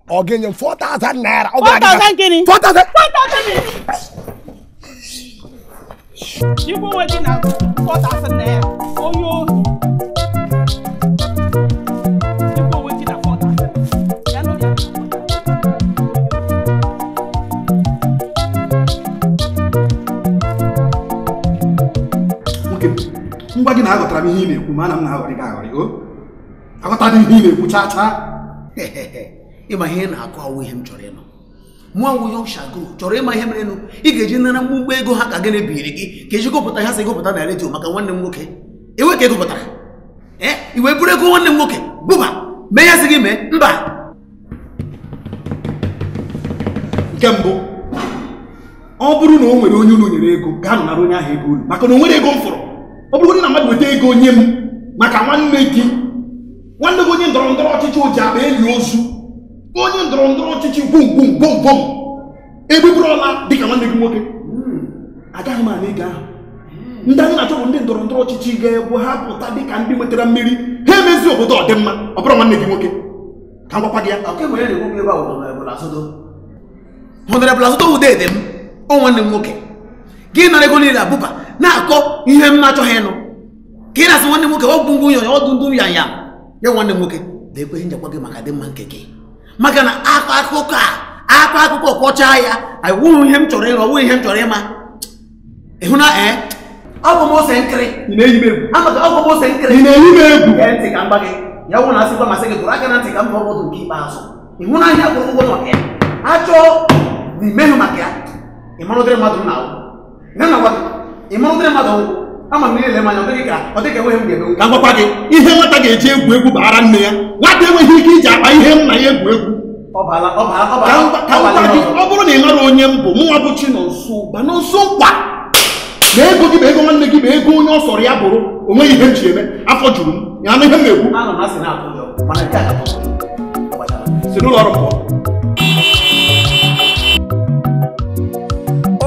ọ ga-enye m 4000 naira ọ gwara gị 4000 Igbo nwe gị na 4000 naira onye ohi Igbo nwe gị na 4000 ya nọ ya. Ngwa gị na-aghọtara m ihe ị na-ekwu ma ana m na-aghọrị gị aghọrị o aghọtara ihe ị na-ekwu chaa chaa. Ịma ihe na-akụ awụ ihe m chọrọ ịnụ. Mụọ nwụ Young Shall Grow chọrọ ịma ihe merenụ ị ga-eji nara mgbumgbu ego ha ka gịnị biri gị ka eji gụpụta ha si gụpụta na redio maka nwanne m nwoke ewe ka egụpụtara ee i wee buru ego nwanne m nwoke bụba mee ya sị gị mee mba. Nke mbụ, ọ bụrụ na o nwere onye unu nyere ego, gaa nara onye ahụ ego unu maka na o nwere ego m fụrụ. Ọ bụrụ na mmadụ weta ego nye m maka nwanne gị onye ndọrọ ndọrọ ọchịchị o ji akpa eli ozu, onye ndọrọ ndọrọ ọchịchị gwom gwom gwom gwom egbuburọla dịka nwanne gị nwoke, agaghị m ana ego ahụ. Ndị anyị na-achọ bụ ndị ndọrọ ndọrọ ọchịchị ga-ebu ha pụta dịka ndị nwetara mmeri, ha emezi obodo ọdịmma. Ọ bụrụ nwanne gị nwoke ka m gwakwa gị ya. Honorable Azodo wudede m, ọ nwanne m nwoke gị nara ego niile abụba na-akọ ihe m na-achọghị ịnụ ka ị na-asị nwanne m nwoke ọ bụ ngwu ya ọ dụ ndụ ya ya ya nwanne m nwoke na-ekwe ihe njakwa gị maka dị mma nke gị maka na akụkọ a akọ akụkọ kọchaa ya awụghị ihe m chọrọ ịrụ, ọwụghị ihe m chọrọ ịma. Ịhụ na ee ọ bụ m ose nkiri ọ bụ m ose nkiri gee ntị ka m gba gị ya wụ na asịkwa masị gị tụrụ aka na ntị ka m bụ ọbọdụ nke ikpeazụ. Ịhụ na ahịa kwụrụ ụgwọ maka ya achọọ na imehụ maka ya ịmarụdịrị mmadụ m na-awụ ịmarụdịrị mmadụ ama m niile manya ọ dịghị ka ọ dịghị enweghị m ga-emenwu. Ka m gwakwa gị ihe nwata ga-eji egwu egwu baara nne ya, nwata enweghị ike iji akpa ihe nna ya egwu egwu. Ka m gwa gị, ọ bụrụ na ị mara onye m bụ, mụnwa bụ Chinonso Ụba, Nonso Nkwa, na ego gị bụ ego nwanne gị bụ ego onye ọ sọrọ ya bụrụ, o nweghị ihe m ji eme, afọ juru m ya anụ ihe m na-ekwu. Si n'ụlọ ọrụ pụọ.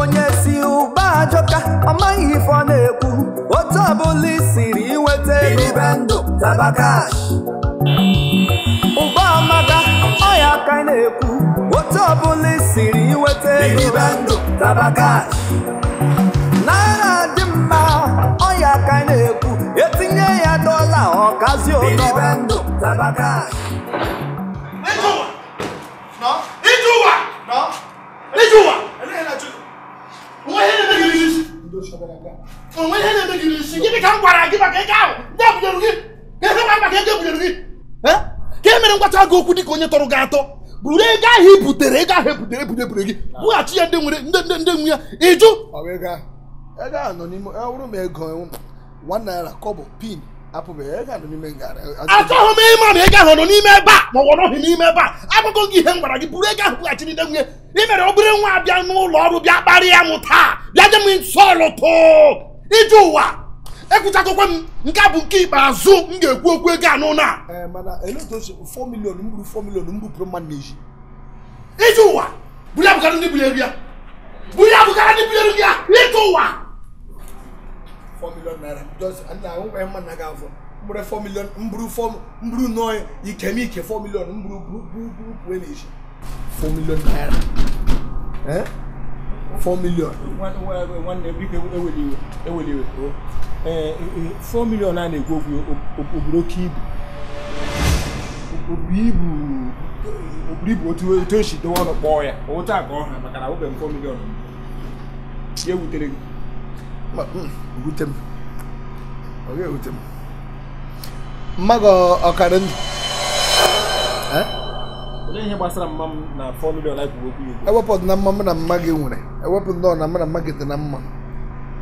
Onye si ụba ajọka ọ maghị ife ọ na-ekwu, otu ọbụla isiri inweta ego ndụ tabakash ụba amaka ọya ka ị na-ekwu, otu ọbụla isiri inweta ego ndụ tabakash naira dị mma ọya ka ị na-ekwu, etinye ya dọla ọkazi ụtọ ndụ tabakash. Gịnị ka m gwara gị maka ego ahụ ndị a bunyere gị? Ka e mere ngwacha gị okwu dịka onye tọrọ gị atọ, buru ego ahụ i butere, ego ahụ ebutere ebunye gị, bughachi ya ndị nwere ndị nwe ya. Ịjụ ego ahụ nọ n'ime, ọ bụrụ ma ego 1 naira kọbọ pin apụbeghị, ego ahụ nọ n'ime ngara. Achọghị m ịma na ego ahụ nọ n'ime ebe a ma ọ nọghị n'ime ebe a. Agwago gị ihe m gwara gị, buru ego ahụ bughachi ndị nwe ya. I mere obere nwa abịa n'ụlọ ọrụ bịa kparịa m taa, bịa nye m nsọlụtụ ije ụwa. Ekwuchagokwa m, nke a bụ nke ikpeazụ m ga-ekwu okwu ego anụ na mana 4 million mburu 4 million mbupụrụ mmadụ na-eji ije ụwa. Buru ya bugara ndị bunyere ya, buru ya bugara ndị bunyere ya ije ụwa. 4 million naira just na ahụ mma na ga-afọ mburu 4 million mburu 4 mburu nọ ike m ike 4 million mburu buru buru pụọ na-eji 4 million naira. 4 million. Nwanne biko eweli iwe. 4 million a na-ekwu okwu oburu oke ibu, oburu ibu otu esi dowe ọnụ kpọọ ya otu a ka ọ ha maka na obe m 4 million ya ewutere gị. Ewute m, ọ ga-ewute m mmadụ ọkara ndụ. Olee ihe gbasara mma m na 4 million anyị kwuru okwu ya? Ewepụ na mma m na mma gị nwere, ewepụ nnọọ na mma na mma gị dị na mma,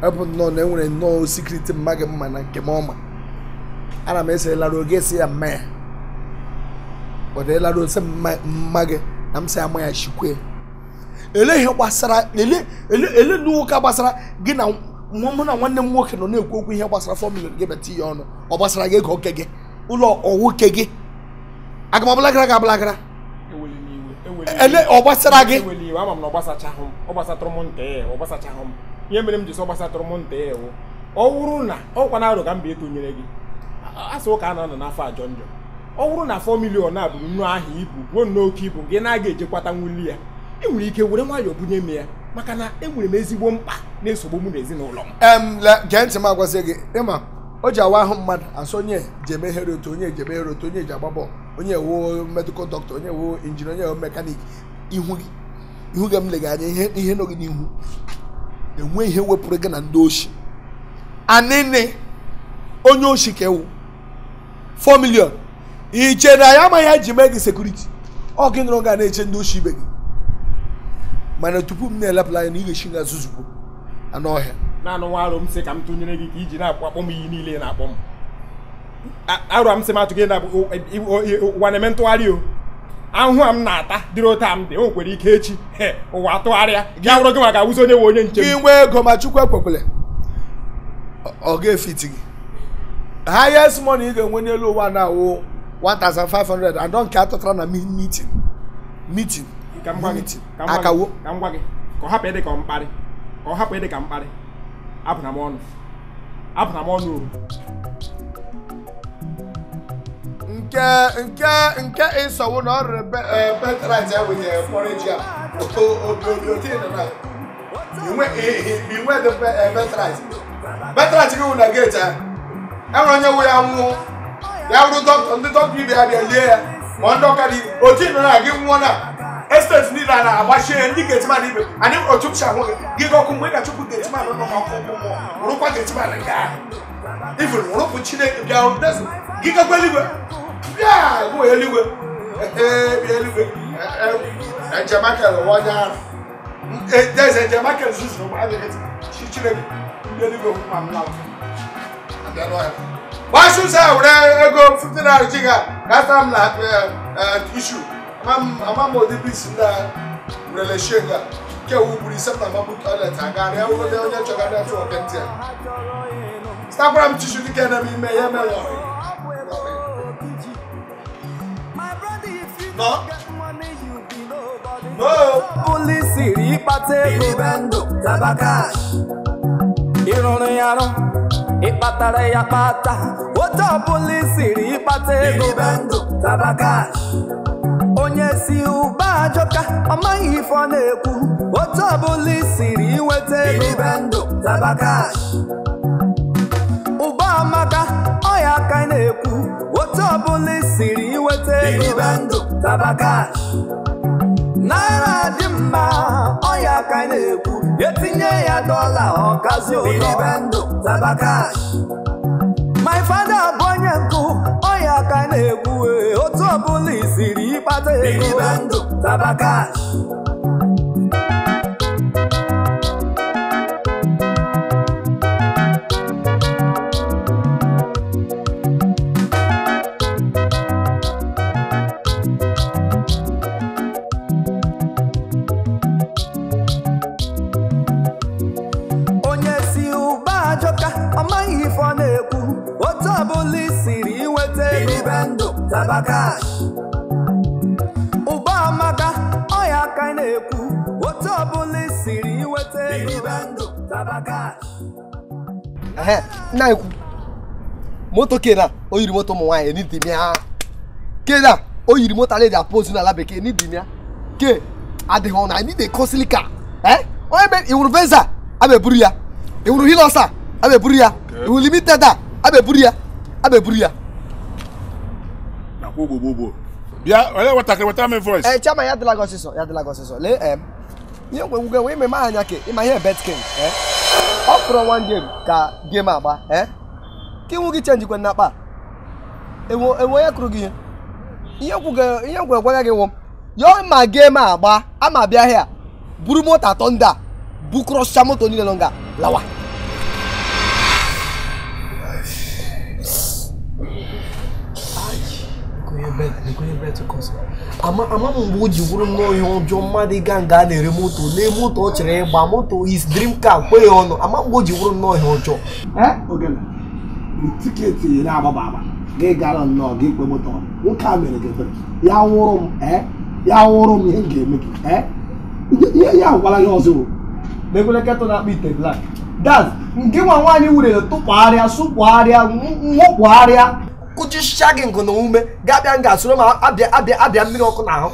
ewepụ nnọọ na enwere nnọọ sikriti mma gị mma na nke m ọma. Ana m ese lara oge esi ya mma ya ọ dị lara ose mma gị na m si ama ya chikwe. Ele ihe gbasara ele n'ụka gbasara gị na mụ na nwanne m nwoke nọ na-ekwu okwu ihe gbasara 4 million gị bata ihe ọnụ ọ gbasara gị ego oke gị ụlọ ọwụke gị aga m abụlagara gị abụlagara ele ọ gbasara gị. Ama m na ọ gbasachahụ m, ọ gbasatụrụ m nta ya, ọ gbasachahụ m. Ihe mere m ji sị ọ gbasatụrụ m nta ya wụ ọ wụrụ na ọkwa na arụ ka mba etonyere gị asị ụka a na-anọ n'afọ ajọ njọ. Ọ wụrụ na 4 million a bụrụ nnọọ aha ibu buo nnọọ oke ibu gị na-aga ejekwata nwuli ya, ị nwere ike were nwayọọ bunye m ya maka na enwere m ezigbo mkpa na-esogbu mụ na ezinụlọ m. Gee ntị m agwazie gị, ịma o ji awa ahụ mmadụ asị onye ji emeghere otu, onye ji emeghere otu, onye ji agba bọọlụ, onye wo medical doctor, onye wo injinia, onye wo mekanik. Ihu gị ihu gị m lega anya ihe nọ gị n'ihu enwe ihe wepụrụ gị na ndị oshi anene onye oshi ka ewu 4 million iche na ya amaghị ya ji mee gị sekuriti ọ gị nụrụ ga na-eche ndị oshi ibe gị. Mana tupu m na-elepụla anya na ị ga-esi nga zuzugbo anụ ọhịa. Naanị nwa arụ m sị ka m tụnyere gị ka iji na-akpọ m iyi niile na-akpọ m. Arụ m sị m atụ gị na ụwa na-eme ntụgharị o. Ahụhụ a m na-ata dịrị otu a m dị o nwekwara ike echi ụwa atụgharịa gị awụrụ gị maka awụzi onye nwe onye nche m. Gị nwee ego ma Chukwu ekwekwele ọ ga-efiti gị. Highest money ị ga-enwe n'elu ụwa na-awụ 1500 and nke atụtara na meeting. Meeting. Akawo. Ka m gwa gị ka ọ hapụ ịdị ka mkparị ka ọ hapụ ịdị ka mkparị abụna m ọnụ abụna m ọnụ o. Nke ịsọwụ na ọ rụrụ betrit ewunyere porridge a inwe dị betrit betrit gị wụ na geeti ahụ enwere onye wụ ya nwụọ ya wụrụ dọkịta ndị dọkịta ibe ya bịa lie ya ma ndị ọka dị otu nọ na gị nwụọ na esteti niile a na-agbachie ndị getiman ibe anyị otu m si ahụ gị gị ọkụ mgbe ị ga-achụpụ getiman nọ n'ọkụ mmụọ wụrụkwa getiman nke ahụ ifuru wụrụpụ Chineke bịa gị gakwa eluigwe bịa bụ eluigwe bịa eluigwe Njem onye ahụ eze Njem zuzuru Chineke ndị eluigwe ma m lawa gbasi ụzọ a were ego 50 naira ji ga gata m na ishu ama m ụdị bisi ndị a werele shie nga nke wu gburu ise m na mabụ toilet agarịa onye onye chọga netwọk ntị a zụtakwara m tishu dịka ene m ime ya mere No. No. Polisi ịkpata ego tabakash ịrụrụ ya arụ ịkpatara ya kpata otu ọbụla isiri ịkpata ego tabakash onye si ụba ajọka ọ maghị ife ọ na-ekwu otu ọbụla isiri inweta ego tabakash ụba amaka ọya aka na-ekwu otu ọbụla isiri inweta ego tabakash naira dị mma ọya aka na-ekwu etinye ya dọla ọkazi ụtọ tabakash my father bụ onye nkụ ọya aka na-ekwu otu ọbụla isiri ịkpata ego tabakash. Tabakash ụba amaka ọya aka na-ekwu otu ọbụla isiri inweta ego tabakash. Nna ekwu moto kena o yiri moto ụmụ nwaanyị n'idimia kena o yiri moto ala eji apụ ozu n'ala bekee n'idimia ke adịghị ọnụ anyị dey costly car onye be iwuru Venza abeburu ya iwuru Hilux abeburu ya iwuru Limited abeburu ya abeburu ya. Bịa onye nwatakịrị wetara m voice. Chama ya adịla gị ọsịsọ ya adịla gị ọsịsọ lee ihe ngwegwuge wee meme anya ke ịma ihe bet king ọ kụrụ one game ka game agba ka iwu gị chenjikwe na akpa enwe onye kụrụ gị ihe ihe ngwegwega gị wụ yọọ ma game agba ama bịa hịa buru moto atọ ndị a bukọrọcha moto niile nọ nga lawa. Ama m mgbe o ji wuru nnọọ ihe ọjọọ mmadụ ịga nga a na-ere moto lee moto ọ chọrọ ịgba moto his dream car kwe ya ọnụ ama mgbe o ji wuru nnọọ ihe ọjọọ. Ogene tiketi na-agbaba agba gị gara nnọọ gị kwe moto nwoke a mere gị ebere ya wụrụ m ya wụrụ m ihe m ga-eme gị ya agwala ya ọzọ mekwele ketụ na-akpa ite black dad nke nwa nwaanyị wurere tụpụgharịa sụpụgharịa nwụpụgharịa kụjisịa gị ngụ na ume ga-abịa nga soro ma abịa abịa abịa mmiri ọkụ n'ahụ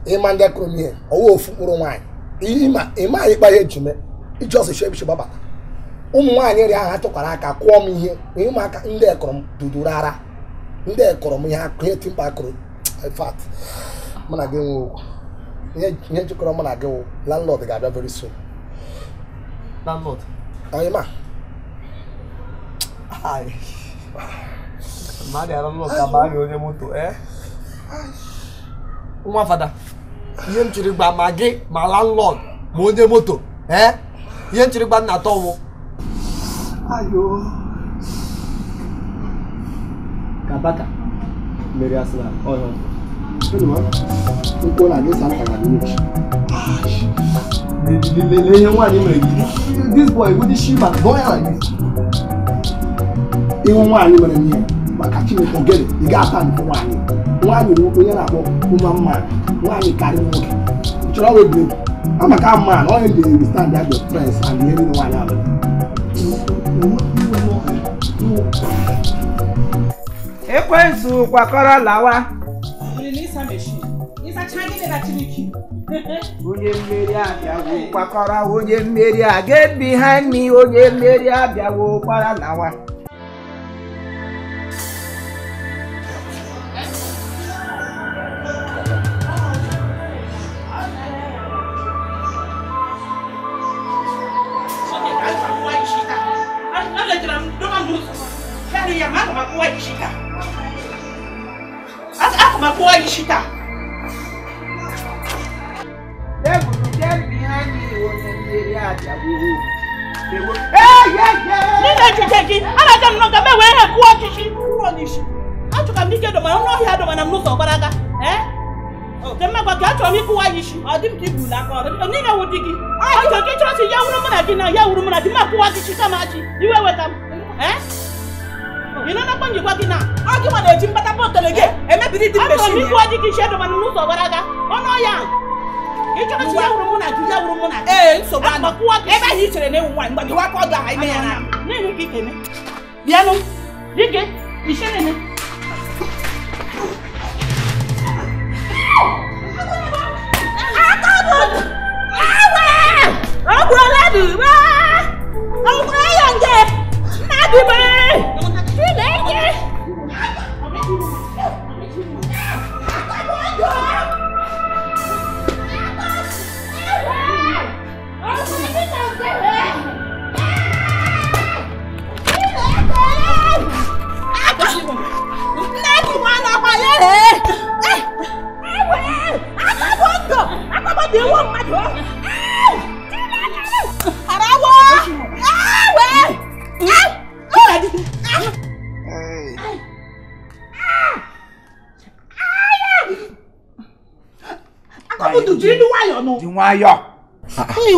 ịma ndị kụrụ m ihe ọwụ ofu mkpụrụ nwaanyị ịma ịkpa ihe eji mee iji ọsọ ebichi gbabata ụmụ nwaanyị rị ahụ achọkwara aka kụọ m ihe ịma aka ndị ekọrọ m duduru ara ndị ekọrọ m ihe ihe timpa kụrụ fat mụ na gị nwe okwu ihe jikọrọ mụ na gị wụ landlord ga-abịa very soon. Landlord? Ịma mmadụ ara nlọ ka baa gị onye moto nwa fada Ihe m chiri gba ma gị ma landlord ma onye moto. Eh? Ihe m chiri gba nna atọ Ayo. Kabaka. Mary Arsenal. Oh no. This boy with the shima, boy like this. Even one you here, but catching it forget it. You got time for one. One you woman man, one you carry work. You always do. I'm a calm man, only they stand there with friends and the only one other. Ekwensu kwakọrọ lawa. Onye mmeri abịawo kwakọrọ onye mmeri a get behind me onye mmeri abịawo kwara lawa.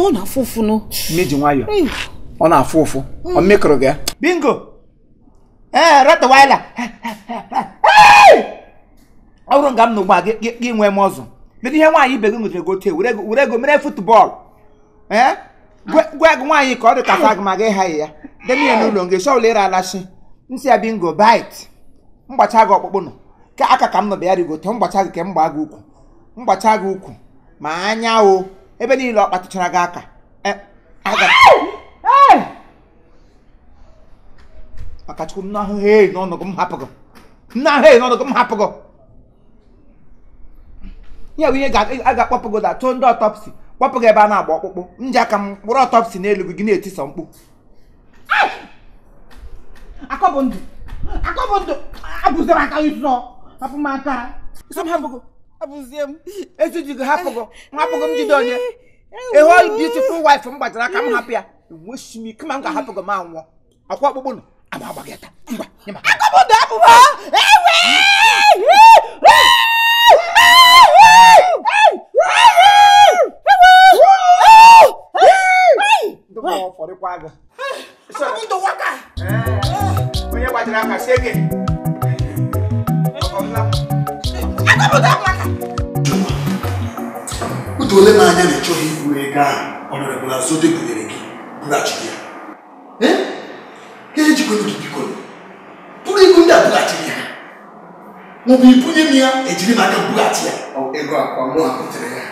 Ọ na-afụ ụfụ nụ. Mmeji nwayọ. Ọ na-afụ ụfụ. Ọ mmekọrọ gị. Bingo. Ee, Rottweiler. Ọ bụrụ nga m n'ugbu a gị nwee m ọzọ. Medu ihe nwaanyị ibe gị nwetara gote were ego mere futbọọlụ. Ee? Gwa gị nwaanyị ka ọ dị kasa gị ma gị ha ya. Demi ya n'ụlọ nga shọwụl ịra alashi. Nsị ya bingo bite. Mgbacha gị ọkpụkpụ nọ. Ka aka ka m nọ bịa rigote mgbacha gị ka m gbaa gị ukwu. Mgbacha gị ukwu. Ma anya o. Ebe niile ọ kpatụchara gị aka. Maka Chukwu m n'ahụ hei n'ọnọgụ m hapụ gị. M n'ahụ hei n'ọnọgụ m hapụ gị. Ihe bụ ihe a ga-akpọpụ gị da tụọ ndị ọtọpsi kpọpụ gị ebe a na-agba ọkpụkpụ. M ji aka m kpụrụ ọtọpsi n'elu gị gị na-etisọ mkpu. Akọbụ ndụ abụziri aka ịsọ hapụ m aka. Ịsọ m hapụ gị. Abụzie m ezuji gị hapụ gị hapụ gị m jide onye. A whole beautiful wife m gbajara aka m hapụ ya. Enweghị m ike ma m ga-ahapụ gị ma nwụọ. Akwa ọkpụkpụ nọ agba agba gị taa. Ngwa nye m aka. Akọbụ ndụ abụba. Ewe! Onye gbajiri aka sie gị. Utu ole m anya na ịchọghị iburu ego ahụ Honorable Azote bunyere gị bughachiri ya. Ka ejikwenu gị biko buru ego ndị a bughachiri ya maọbụ ibunye m ya ejiri m aka bughachi ya. Ego akwa mụ butere ya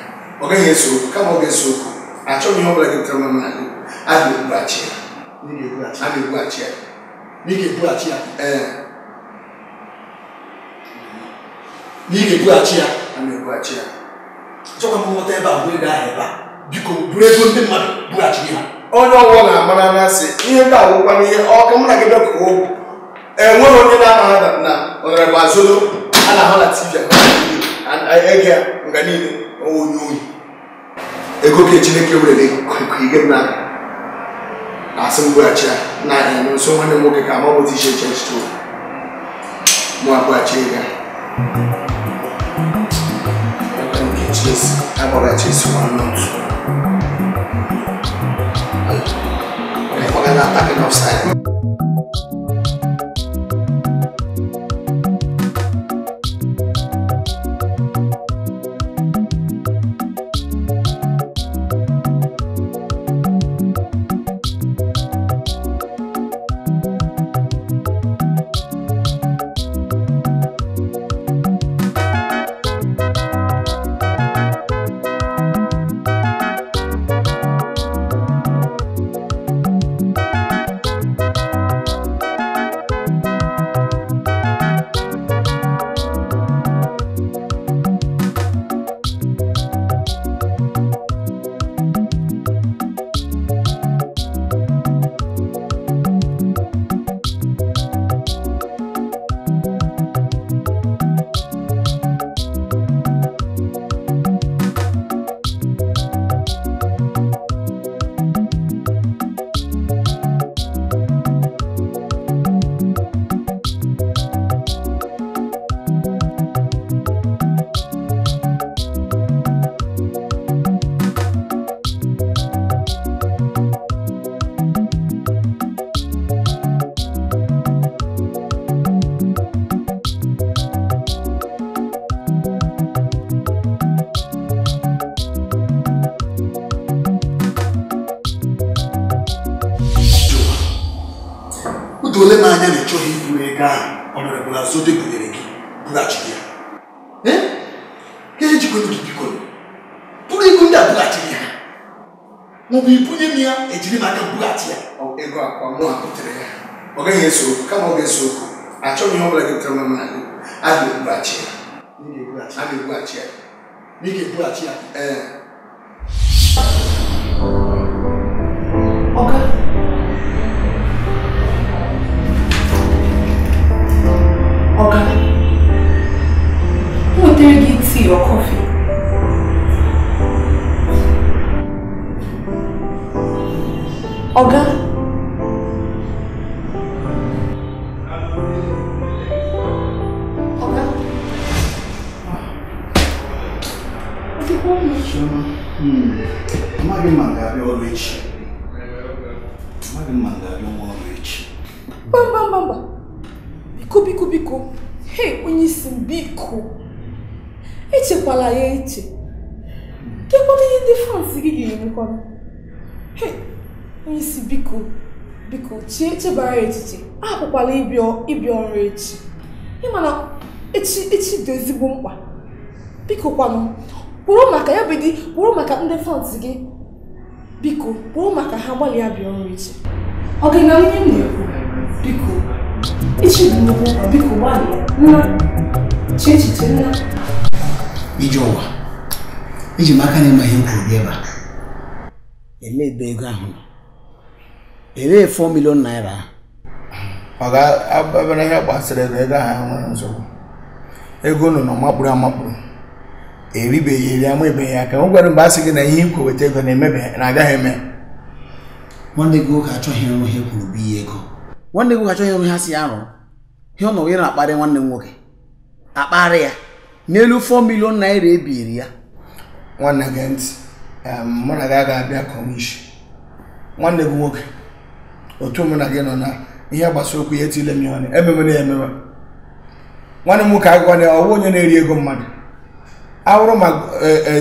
ọ gaghị eso okwu kama ọ ga-eso okwu achọghị ihe ọ bụla gị butere m na gị a ga-ebughachi ya. A ga-ebughachi ya. Ị ga-ebughachi ya. Ee. Ị ga-ebughachi ya. A na-ebughachi ya. Achọkwa m nghọta ebe a bụ ego ahụ ebe a biko buru ego ndị mmadụ bughachiri ha. Onye ọwụwa na-amara na-asị ihe ndị awụkwa n'ihe ọka mụ na gị bịa kwuo okwu enweghị onye na-ama na Honorable Azodo a na-ahụ na TV ege ya nga niile o Onye ohi. Ego ka Chineke were ige m n'aka. Asị m bughachi ya na nso nwanne m nwoke ka ma ọ bụ iche iche echiche mụ abụghachi ya. Chelsea, agbara Chelsea 1-0. Ọ ga na-attacking offside. Ole m anya na ịchọghị iburu ego ahụ Honorable Azote bunyere gị bughachiri ya. Ka ejikwenu gị biko buru ego ndị a bughachiri ha maọbụ ibunye m ya ejiri m aka bughachi ya. Ego akwa mụ butere ya. Ọ gaghị eso okwu kama ọ ga-eso okwu. Achọghị ihe ọ bụla gị butere m na gị. A ga-ebughachi ya. A ga-ebughachi ya. Ị ga-ebughachi ya. Ee. Ọga. Oga, who will gị tea or coffee? Oga? Oga? Amaghị m ma m ga-abịa ọrụ echi. Amaghị m ma m ga-abịa nwa ọrụ echi. Mba, mba, mba. Biko, biko, biko. Hey, onye isi m, biko. Echekwala ya eche. Kekwana ihe ndị fans gị ga-emekwana. Hey, onye isi, biko, biko, chebara ya echiche. Ahapụkwala ịbịa ọrụ echi. Ịma na echi dị ezigbo mkpa. Biko kwanụ, kwuru maka ya bedi, kwuru maka ndị fans gị. Biko, kwuru maka ha gbalịa bịa ọrụ echi. Ọ ga-na ihe m na-ekwu? Biko. Echi dị nnukwu mkpa, biko gbalịa. Nna, chee echiche nna. Ije ụwa, eji m aka na-eme ihe m kwuru gị ebe a. Elee ebe ego ahụ nọ? Elee 4 million naira ahụ? Ọ ga-abịa ihe gbasara ego ahụ nwere nsogbu. Ego nọ na makpụrụ amakpụrụ. Eribeghị eri ama ebeghị aka. O gwara mgbe a sị gị na ihe ikwu weta ego na-emebeghị na agaghị eme. Nwanne gị nwoke achọghị ịrụ ihe kwuru bụ ihe ego. Nwanne gị nwoke achọghị ịrụ ihe ha si arụ. Ihe ọ nọ ya na-akparị nwanne m nwoke. Akparị ya n'elu 4 million naira ebiri ya. Nwanne gị ntị, mụ na gị agaghị abịa kọmishi. Nwanne gị nwoke, otu mụ na gị nọ na ihe gbasara okwu ya etile m ya ọnụ, ememe na ememe. Nwanne m nwoke agụkwa na ọwụ onye na-eri ego mmadụ. Awụrụ ma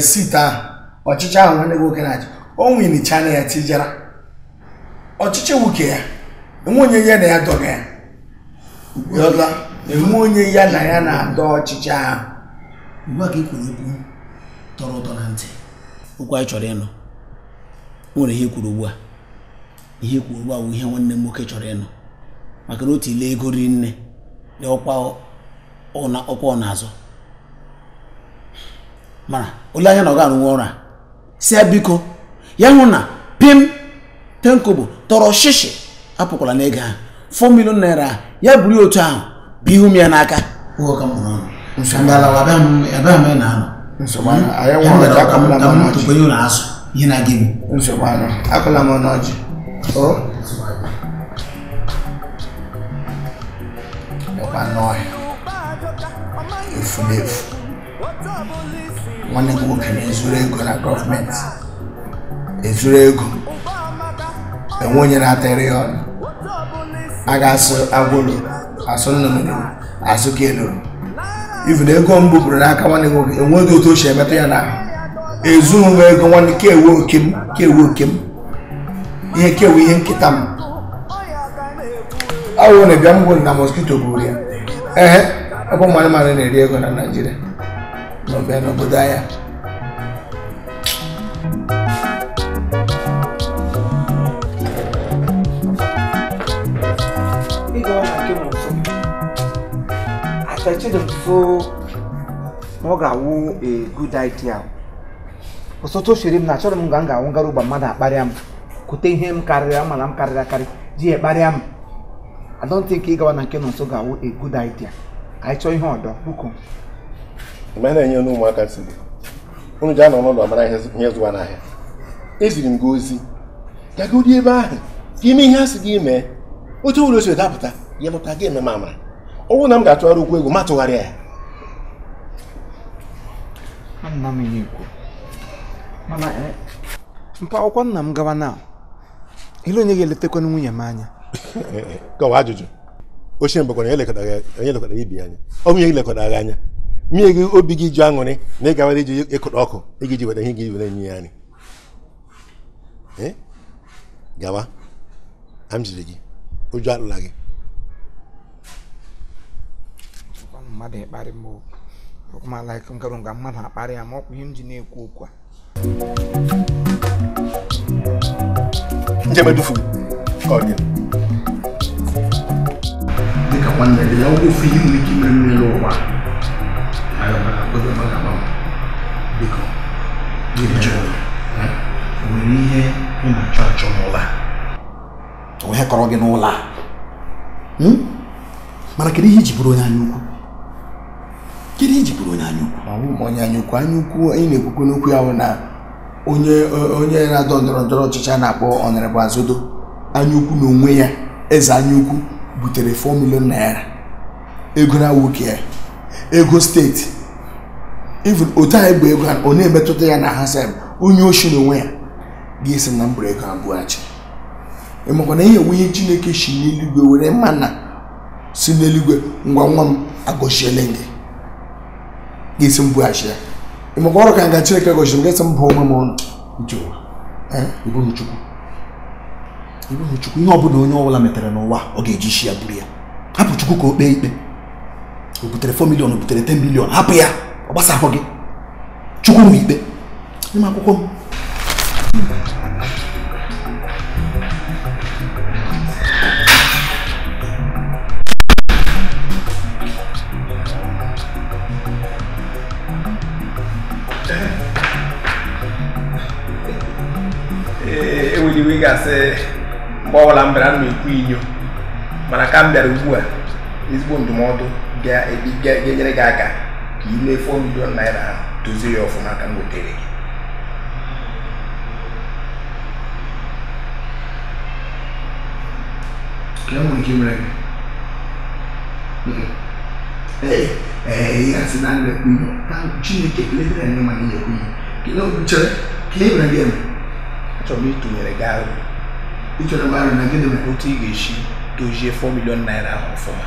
site ahụ, ọchịchị ahụ nwanne gị nwoke na-achị, o nwinicha na ya tijara. Ọchịchị nwoke ya, enwe onye ya na ya dọga ya. Yọla, enwe onye ya na ya na-adọ ọchịchị ahụ. Ugbu a ka ị kwuru okwu tọrọ ụtọ na ntị. Okwu anyị chọrọ ịnụ. O nwere ihe kwuru ugbu a. Ihe kwuru ugbu a bụ ihe nwanne m nwoke chọrọ ịnụ. Maka na o tile ego ri nne na ọkwa ọ na-azọ. Mana ole anya na ọ ga-arụnwu ọrụ a. Si ya biko, ya hụ na pim tenkobo tọrọ shishi apụkwala n'ego ahụ. 4 million naira ya buru otu ahụ bụ ihu m ya n'aka. Ụgwọ ka m mụrụ ọnụ. Nsọ abịa m na anọ. Nsogbu anyị nwere aka m na ka m tụkwenye ụlọ azụ ihe na-aga eme. Nsogbu anọ akụla m n'ọjị. O lekwa n'ọhịa efu n'efu. Nwanne gị nwoke na-ezuru ego na gọọmenti, ezuru ego enwe onye na-atịrị ya ọnụ. A ga-asụ agwụlụ asụ nnụnụ asụ ka eluru. Even ego m bupụrụ n'aka nwanne gị nwoke enweghị otu o si emetụ ya n'ahụ. Ezughị m ego nwanne ka ewe oke m, ka ewe oke m, ihe ka ewe ihe nketa m. Awụ na bịa m gwụ na mosquito buru ya. Ehe, ebe ụmụ anụmanụ na-eri ego na Naịjirịa n'ọbịa n'obodo anya. Achachidị m so na ọ ga-awụ a good idea. Ọsọtụ chere m na achọrọ m ga m ga-awụ gara ụgba mmadụ akparịa m kote ihe m karịrị mana m karịrị akarị ji ekparịa m. I don't think ịgawa na nke nọ nso ga-awụ a good idea. Ka anyị chọọ ihe ọdọ bụko. Mgbe na-enye ụmụaka nsogbu, unu ji anọ n'ụlọ mara ihe zụwa n'ahịa. Eziri m gị ozi gagodi ebe ahụ ka ime ihe a sị gị mee. Otu ụlọ si dapụta ya lụta gị eme m amara. Ọ bụrụ na m ga-atụgharị ụkwụ ego ma tụgharịa ya. Nna m ihe ekwu mana mpa akwụkwọ nna m gawa na ile onye ga-eletekwana nwunye m anya. Kọwa ajụjụ ochie mbekwana onye lekọtara ibi anya, ọ nwunye gị lekọtara gị anya. Mmiri gị obi gị ju aṅụrị na ị gawara iji ịkụta ọkụ ị ga-eji weta ihe gị were nye ya nri. Gawa, am jiri gị ụjọ alụla gị. Mmadụ ịkparị m ọkụmala nkara nga mmadụ akparị ya ma ọkwa ihe m ji na-ekwu okwu a. Njem edufu ka ọ dị dịka nwanne gị ya ofe ihe nwere ike imere mmiri ụwa. Biko, nwere ihe ị na-achọ achọ n'ụlọ a? Onye kọrọ gị n'ụlọ a? Mana kedu ihe iji bụrụ onye anya ukwu? Kedu ihe iji bụrụ onye anya ukwu? Ọ bụ onye anya ukwu. Anya ukwu anyị na-ekwukwe n'okwu ya bụ na onye na-adọ ndọrọ ndọrọ ọchịchị a na-akpọ Honorable Azodo, anya ukwu n'onwe ya, eze anya ukwu butere 4 million naira ego na nwoke ya, ego steeti. Even otu anyị bụ ego ọ na-emetụta ya na ha sef, onye oshi n'onwe ya ga-esi na mbụrụ ego abụghachi. Ịmakwa na ihe enwe ihe Chineke si n'eluigwe were mma na si n'eluigwe ngwa nwa m agọchiele gị ga-esi mbughachi ya. Ịmakwa ọrụ ka nga Chineke gọchiri m ga-esi mbụ onwe m ọnụ. Ịbụghị Chukwu, ịbụghị Chukwu. Ihe ọbụla onye ọbụla metere n'ụwa ọ ga-eji isi ya buru ya. Hapụ Chukwu ka o kpee ikpe. O butere 4 million, o butere 10 million, hapụ ya, ọ gbasahụ gị. Chukwu nwe ikpe. N'ime akwụkwọ m. Ee, enwere iwe ga-asị mgbe ọbụla m bịara m na-ekwu inyo, mana ka m bịara ugbu a ezigbo ndụmọdụ ga-enyere gị aka ka ị lee 4 million naira ahụ dozie ya ọfụma ka m wetere gị. Ka e nwere ike imere gị. Ee, ya sị na na-ekwu inyo ka Chineke letere anyị ma na-ekwu inyo. Chere ka e mere gị eme. Achọrọ m ịtụnyere gị arụ. Ịchọrọ m arụ na gịnị mere? Otu ị ga-esi dozie 4 million naira ahụ ọfụma.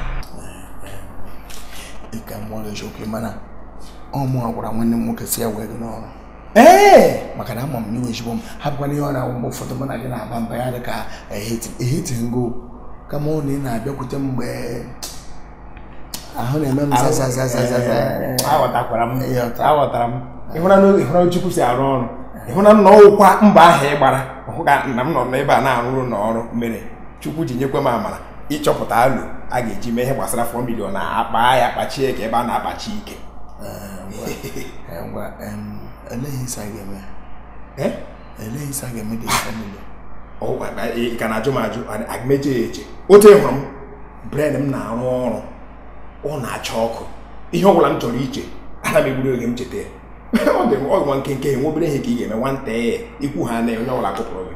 Ị ka mụọ gị eziokwu, mana ọ mụọ gwara nwanne m nwoke si ya wee gị n'ọrụ. Ee, maka na ama m n'iwe ezigbo m hapụkwana ihe ọ na-awụ mgbe ụfọdụ mụ na gị na-aba mba ya dị ka eheti ngo kama ọ na ị na-abịakwute m mgbe ahụ na-eme m zazazazaza. Aghọtakwara m, aghọtara m. Ịhụna Chukwu si arụ ọrụ. Ịhụna na ọwụkwa mba ahụ ị gbara hụ ka nna m nọ n'ebe a na-arụrụ n'ọrụ mere Chukwu ji nyekwe m amara ịchọpụta alụ a ga-eji mee ihe gbasara 4 million na akpa ya kpachie ka ebe a na-akpachi ike. Ngwa, elee isi a ga-eme? Elee isi a ga-eme dị 4 million? Ị ka na-ajụ m ajụ agmeje ya eche. Otu ị hụrụ m, bren m na-arụ ọrụ, ọ na-acha ọkụ. Ihe ọ bụla m chọrọ iche, ana m egburu oge m cheta ya. Ọ dị ọ nwa nkenke nwe obere ihe ka ị ga-eme nwata ikwu ha na onye ọbụla kụpụrụ gị.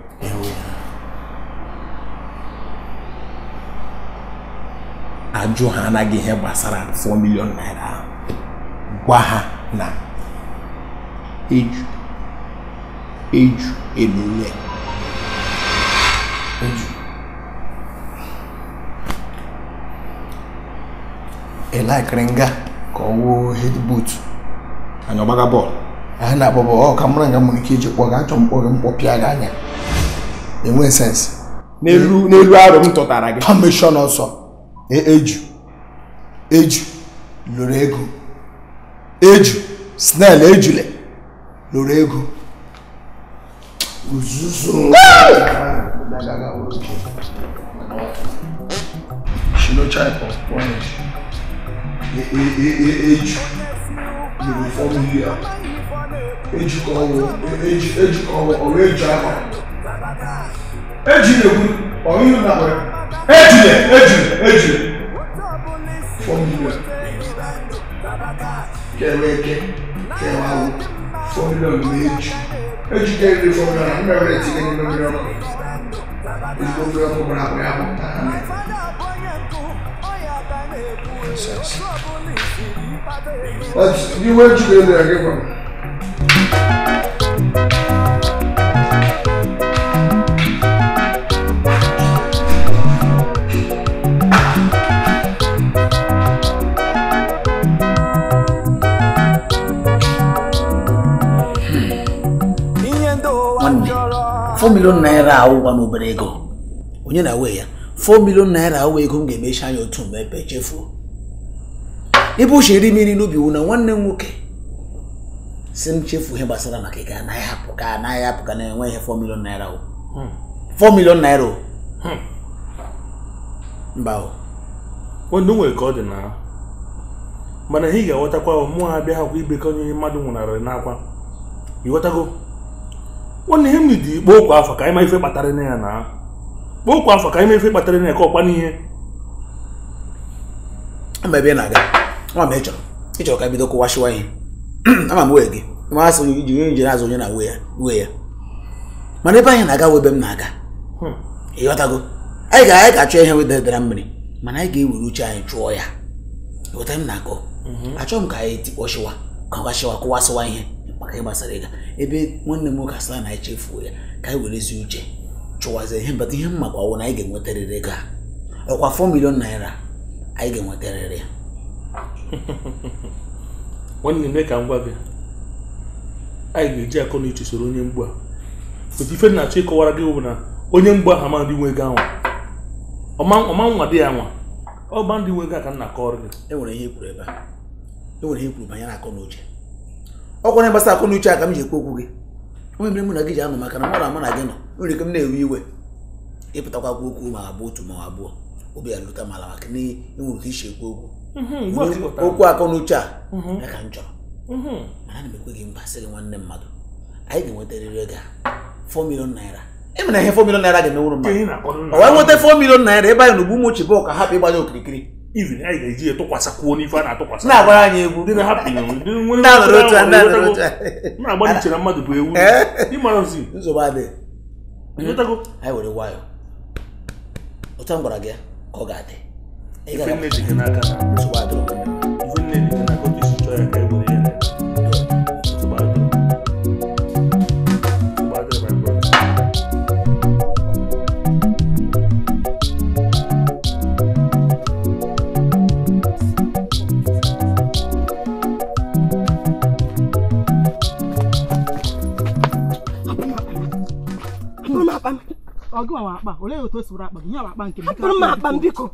Ajụ ha anaghị ihe gbasara 4 million naira ahụ. Gwa ha na eju eju elule eju ịlaikiri nga ka ọ wuo head boot anyị ọgbaga bọọlụ anyị na-akpọ bọọlụ ọ ka mụrụ nga mụrụ ike iji kpọọ gị achọ mkpọ gị mkpọpịa gị anya enwe sens n'elu n'elu arụ m tụtara gị pameshọn ọsọ eju eju lụrụ ego eju snel ejule lụrụ ego uzuzu eju lụrụ 4 million eju ka ọwụ eju ka ọwụ ọwụ eju akwa eju na-ekwu ọwụ ihu na akpọrọ ejule ejule ejule 4 million kewe eke kewe awụ 4 million na eju eju ka eri 4 million na mmewere etinye n'ime mmiri ọkụ ezigbo mmiri ọkụ gbara akpụ ya bụ iwe eju ga-elu ya gị gwa m. Nwanne, 4 million naira awụwa n'obere ego onye na-awe ya 4 million naira awụ ego m ga-emechi anya otu mmepe chefuo ebe o chere mmiri n'ubi wụ na nwanne m nwoke si m chefu ihe gbasara maka ego anaghị hapụ ka anaghị hapụ ka na-enwe ihe 4 million naira o 4 million naira o mba o nwanne nwere ka ọ dị na mana ihe ị ga-aghọtakwa mụ ha abịa hakwa ibekọ onye mmadụ nwụnarịrị n'akwa ịghọtago nwanne ihe m dị kpoo kwa afọ ka anyị ma ife kpatara na ya na kpoo kwa afọ ka anyị ma ife kpatara na ya ka ọkwa n'ihe mba ebe ị na-aga nwa m ịchọrọ ka bido kụwashiwa ihe ama m wee gị ma asị iji onye njere azụ onye na wee ya mana ebe anyị na-aga wee ebe m na-aga ịghọtago anyị ga-achọ ihe wededara mmiri mana anyị ga-ewere uche anyị chụọ ya ịghọta m na-akọ achọghị m ka anyị tikpọshiwa kọwashiwa kụwasịwa ihe maka ịgbasara ịga ebe nwanne m nwoke asịla na anyị chefuo ya ka anyị werezi uche chụwazie ihe mbata ihe mma kwawo na anyị ga-enwetarịrị ego a ọkwa 4 million naira anyị ga-enwetarịrị ya. Nwanne m ka m gwa gị anyị ga-eji akọ na uche soro onye mgbu a otu ife na-achọ ịkọwara gị bụ na onye mgbu ahụ ama ndị nwe ego anwa ọma nwa dị ya nwa ọgba ndị nwe ego a ka m na-akọrọ gị. E nwere ihe i kwuru ebe a e nwere ihe i kwuru banyere akọ na uche ọkwa na gbasa akọ na uche a ka m ji ekwu okwu gị onye mere mụ na gị ji anọ maka na mụ na mụ na gị nọ nwere ike m na-ewe iwe ịpụtakwa okwu ma abụọ otu ma abụọ obi ya lụta mala maka na enwere ka isi ekwu okwu okwu akọ na uche a ya ka m chọrọ mana ana m ekwe gị mba sị gị nwanne mmadụ anyị ga-enwetarịrị ego a 4 million naira e mere ihe 4 million naira ga-emenwuru mmadụ ọ wee nweta 4 million naira ebe anyị na ugbu ụmụ Chibok ka hapụ ịgbanye okirikiri even anyị ga-eji ya tụkwasịkwuo n'ife a na-atụkwasị na-agbara anyị egwu ndị na-ahapụ na-agba iche na mmadụ bụ ewu ịmara ozi nsogbu adịghị anyị were nwayọ otu m gwara gị ka ọ ga-adị ife nne dị gị n'aka nsogbu adịrọ ife nne dị gị n'aka otu isi chọọ ya ka e were ya nsogbu adịrọ nsogbu adịrọ my brother. Olee otu o si were akpa gị? Nye m akpa nke m. Hapụrụ m akpa m biko.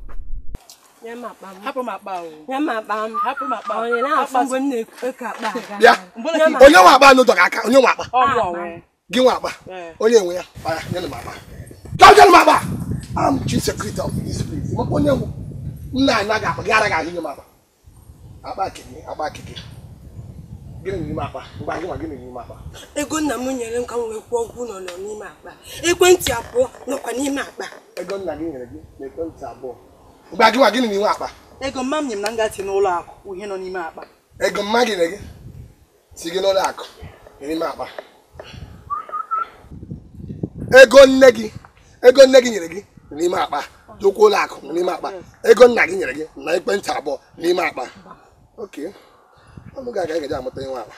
Nye m akpa m. Hapụrụ m akpa o. Nye m akpa m. Hapụrụ m akpa. Onye na-afụ mgbe m na-eke akpa aga. Bịa. Onye nwe akpa anụ dọga aka. Onye nwe akpa. Ọ bụ onwe. Gị nwe akpa. Onye nwe ya. Ọya, nye m akpa. Ka m akpa. I'm chief secretary of this place. Maka onye nwe. Nna anyị naghị akpa gị araghị ahụ nye m akpa. Akpa keke, akpa keke. Gịnị n'ime akpa? Ngwa gị nwa gịnị n'ime akpa? Ego nna m nyere m ka m wee kwụọ ụgwọ ụlọ nọ n'ime akpa. Ekwentị abụọ nọkwa n'ime akpa. Ego nna gị nyere gị na ekwentị abụọ. Ngwa gị nwa gịnị n'ime akpa? Ego mma m nyere m na nga tinye n'ụlọ akụ ihe nọ n'ime akpa. Ego mma gị nyere gị Si gị n'ụlọ akụ n'ime akpa. Ego nne gị nyere gị n'ime akpa. Okwu ụlọ akụ n'ime akpa. Ego nna gị nyere gị na ekwentị abụọ n'ime akpa. Okay. Ọnụ ga-aga gaji amụta inwe akpa.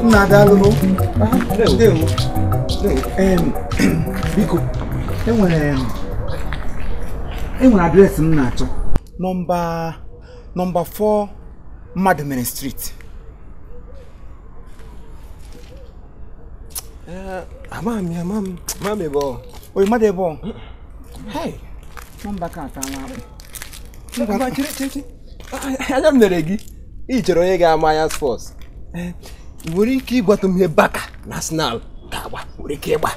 Nna ndewo. Biko, enwere adreesị m na-achọ. Nọmba 4 Mmadụ Mere Street. Amam ebe ọ. Oyi mmadụ ebe ọ? Hey, nọmba ka ata nwa akpụ. Ngwa chere. Anya m lere gị. Ị chere onye ga-ama anya sports. Nwere ike ịgwatụ m ihe Barca na Arsenal ga-agba, nwere ike ịgba.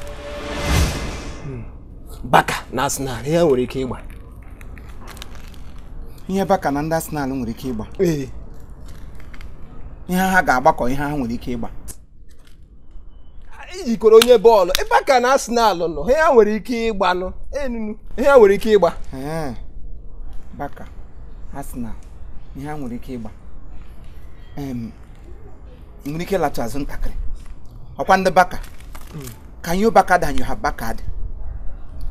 Barca na Arsenal, ihe nwere ike ịgba. Ihe Barca na ndị Arsenal nwere ike ịgba. Ee. Ihe ha ga-agbakọ, ihe ha nwere ike ịgba. Ijikọrọ onye bọọlụ, Barca na Arsenal nọ, ihe ha nwere ike ịgba nụ. Enunu, ihe ha nwere ike ịgba. Ee. Barca, Arsenal, ihe ha nwere ike ịgba. Nwere ike ịlatụ azụ ntakịrị. Ọkwa ndị Barca. Can you Barca than you have Barca?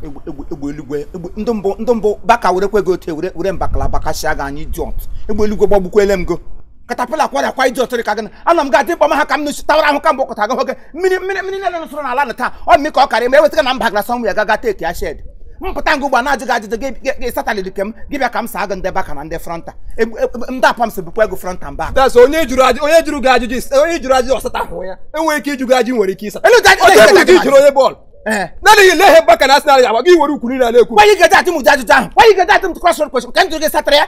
Egbe eluigwe, ndị mbụ Barca werekwe gị otu were mbakala bakashia gị anyị idiot. Egbe eluigwe gbagbukwele m go. Katapila kwara kwa idiot ka gị. Ana m ga-adị mkpọ ma ha ka m nụsi tawara ahụ ka mbụ kọta gị oge. Mmiri niile nụsụrụ n'ala na taa. Ọ mmiri ka ọ karịa ma ewetara na mba gara ya gaga teki ya shed. Mpụta ngụ ugbu a na-ajụ gị ajụjụ gị sataliri kem gị bịa ka m saa gị ndị Barca na ndị fronta. Ndị apam si bụkwa ego fronta mba. That's onye jụrụ gị ajụjụ, onye jụrụ ajụjụ ọsata ahụ ya. Enwere ike ịjụ gị ajụ nwere ike ịsa. Elu jụrụ onye bọọlụ. Naanị gị lee ihe Barca na Arsenal ya agba gị were ukwu niile na-ekwu. Why you get at him ajụjụ ahụ? Why you get at him to cross road question? Ka m jụrụ gị satara ya?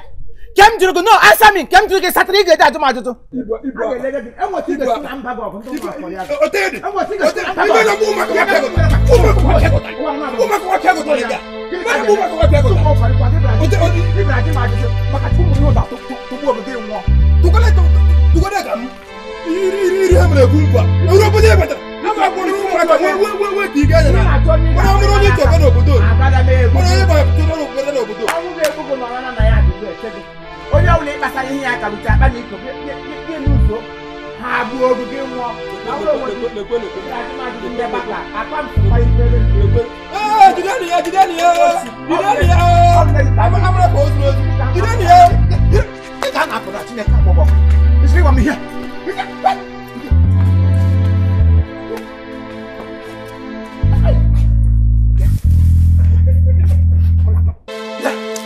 Ka m jụrụ gị no answer me. Ka m jụrụ gị satara ị ga-eji ajụ m ajụjụ. ebi anya na mana nwere onye chebe n'obodo mana onye gbapụtara n'obodo n'obodo onye ọbụla ịkpasara ihe ya ka bute akpa na iko gị n'ụzọ ha abụọ ogu gị nwụọ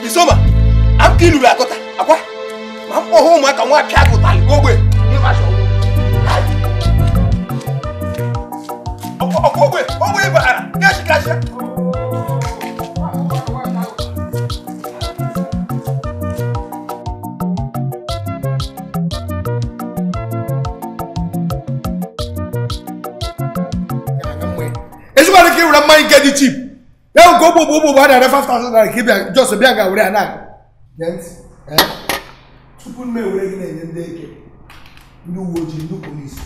Isoma, I'm killing you. Akwa, ma m kpọọ ụmụaka nwa apịa gị ụtalị ogbe ogbe ogbe bara gashi gashi. Ezigbo ka ịwere mmanya nke dị cheap ya nke ogbo ogbo ogbo a na-ere 5000 naira ka ịbịa just bịa ga were ya na tupu m ewere gị na-enye ndị eke ndị uwe ojii ndị polisi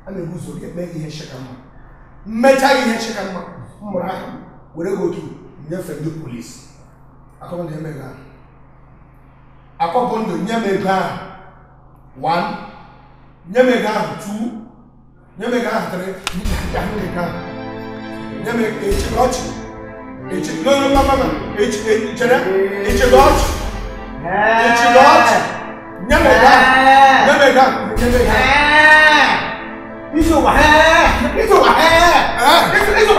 a na-ebu ụzọ gị eme ihe ncheka mma mmecha gị ihe ncheka mma m mụrụ aha m were gị otu nyefee ndị polisi akọpụ ndụ nye m ego ahụ 1 nye m ego ahụ 2 nye m ego ahụ 3 nye m ego ahụ nye m echi ọchị echi no no no no echi chere echi ọchị echi ọchị nye m ego ahụ nye m ego ahụ nye m ego ahụ izu ụwa izu ụwa izu izu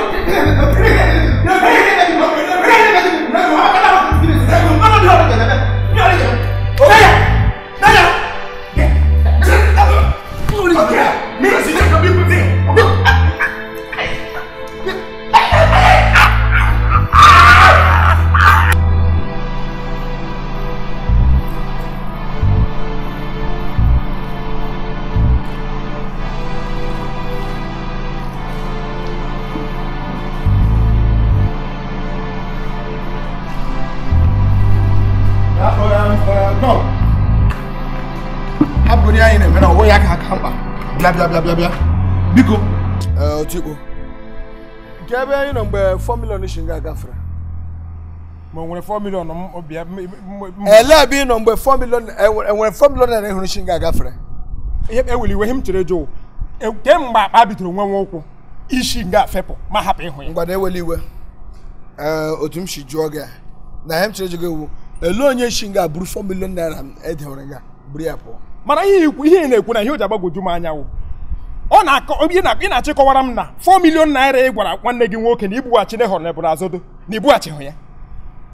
Bịa bịa bịa bịa bịa biko Otikpo nke ebe anyị nọ mgbe 4 million shinga gafere ma nwere 4 million bịa ele ebe ị nọ mgbe 4 million enwere 4 million naira hụrụ shinga gafere ihe eweli iwe ihe m chere jụụ kemgbe akpa bidoro nwe ụkwụ isi nga fepụ ma hapụ ịhụ ya ngwa na eweli iwe otu m si jụọ gị na ihe m chere jụ gị ewu ele onye shinga buru 4 million naira edewere nga buru ya pụọ mana ihe ị na-ekwu na ihe o ji agbagwoju m anyanwụ ọ na-akọ ị na-achịkọwara m na 4 million naira ị gwara nwanne gị nwoke na ibughachi na họrọ Azodo na ibughachighị ya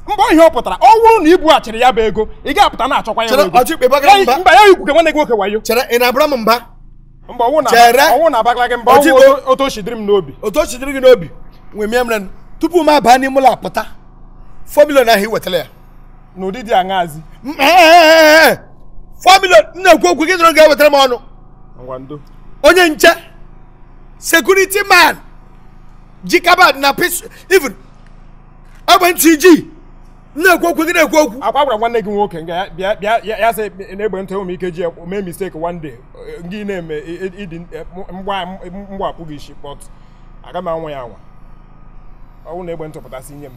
mgbe ihe ọ pụtara ọ bụrụ na ibughachiri ya bụ ego ị ga-apụta na-achọkwa ya ego mba ya ikwu ka nwanne gị nwoke wayo chere ị na-abara m mba mba ọnwụ na-abagala gị mba ọnwụ otu o si dịrị m n'obi otu o si dịrị gị n'obi nwee mie mere tupu m abaa n'ime ụlọ apụta 4 million ahụ ị wetara ya n'ụdị dị aṅaazi 4 million m na-ekwu okwu gị nụrụ ga-ewetara m ọnụ onye nche security man ji kabad na pis even egbe ntị ji m na-ekwu okwu gị na-ekwu okwu akwa gwara nwanne gị nwoke nga bịa bịa ya sị na egbe ntị ụmụ ike ji mee mistake one day gị na-eme ịdị mgba apụ gị isi but aga m anwa ya anwa ọnwụ na egbe ntị pụtasị nye m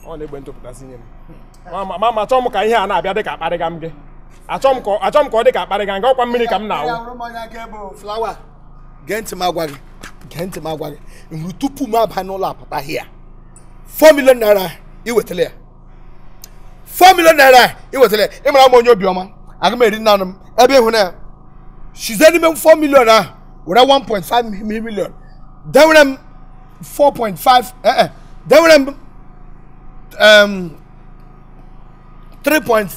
ọ na egbe ntị pụtasị nye m ma achọ m ka ihe a na-abịa dịka akparịga m gị achọ m ka ọ dị ka akparịga gị ọkwa mmiri ka m na-awụ gee ntị m agwa gị gee ntị m agwa gị nru tupu m aba n'ụlọ apụtaghị ya 4 million naira iwetara ya 4 million naira iwetara ya ị mara m onye obiọma aga m eri naanụ m ebe ịhụ na ya shize n'ime 4 million ahụ were 1.5 million dewere m 4.5 dewere m 3 point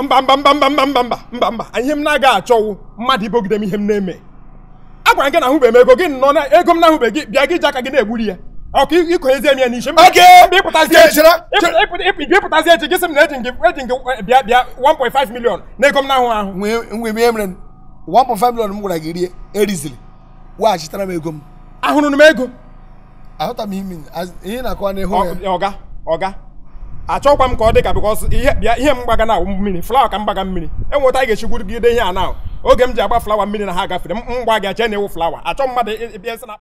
mba mba mba mba mba mba mba mba mba ihe m na-aga achọwụ mmadụ ibogide m ihe m na-eme agwara gị na ahụbeghị m ego gị nọ na ego m na-ahụbeghị bịa gị ji aka gị na-egburi ya ọka ịkọnyezie m ya n'isi mba ịpụtazi echi gị sị m na eji gị bịa bịa 1.5 million na ego m na-ahụ ahụ nwe mere 1.5 million m gwara gị rie eriziri weghachitara m ego m ahụrụ m ego ahụta m ihe na-akọwa n'ihu ya ọga ọga achọkwa m ka ọ dị ka bikọs ihe bịa ihe m gbaga na mmiri flawa ka m gbaga mmiri enweta anyị ga-echikwurugide ihe a na oge m ji agba flawa mmiri na ha gafere m mgba gị achee na ewu flawa achọ mmadụ ịbịa sị na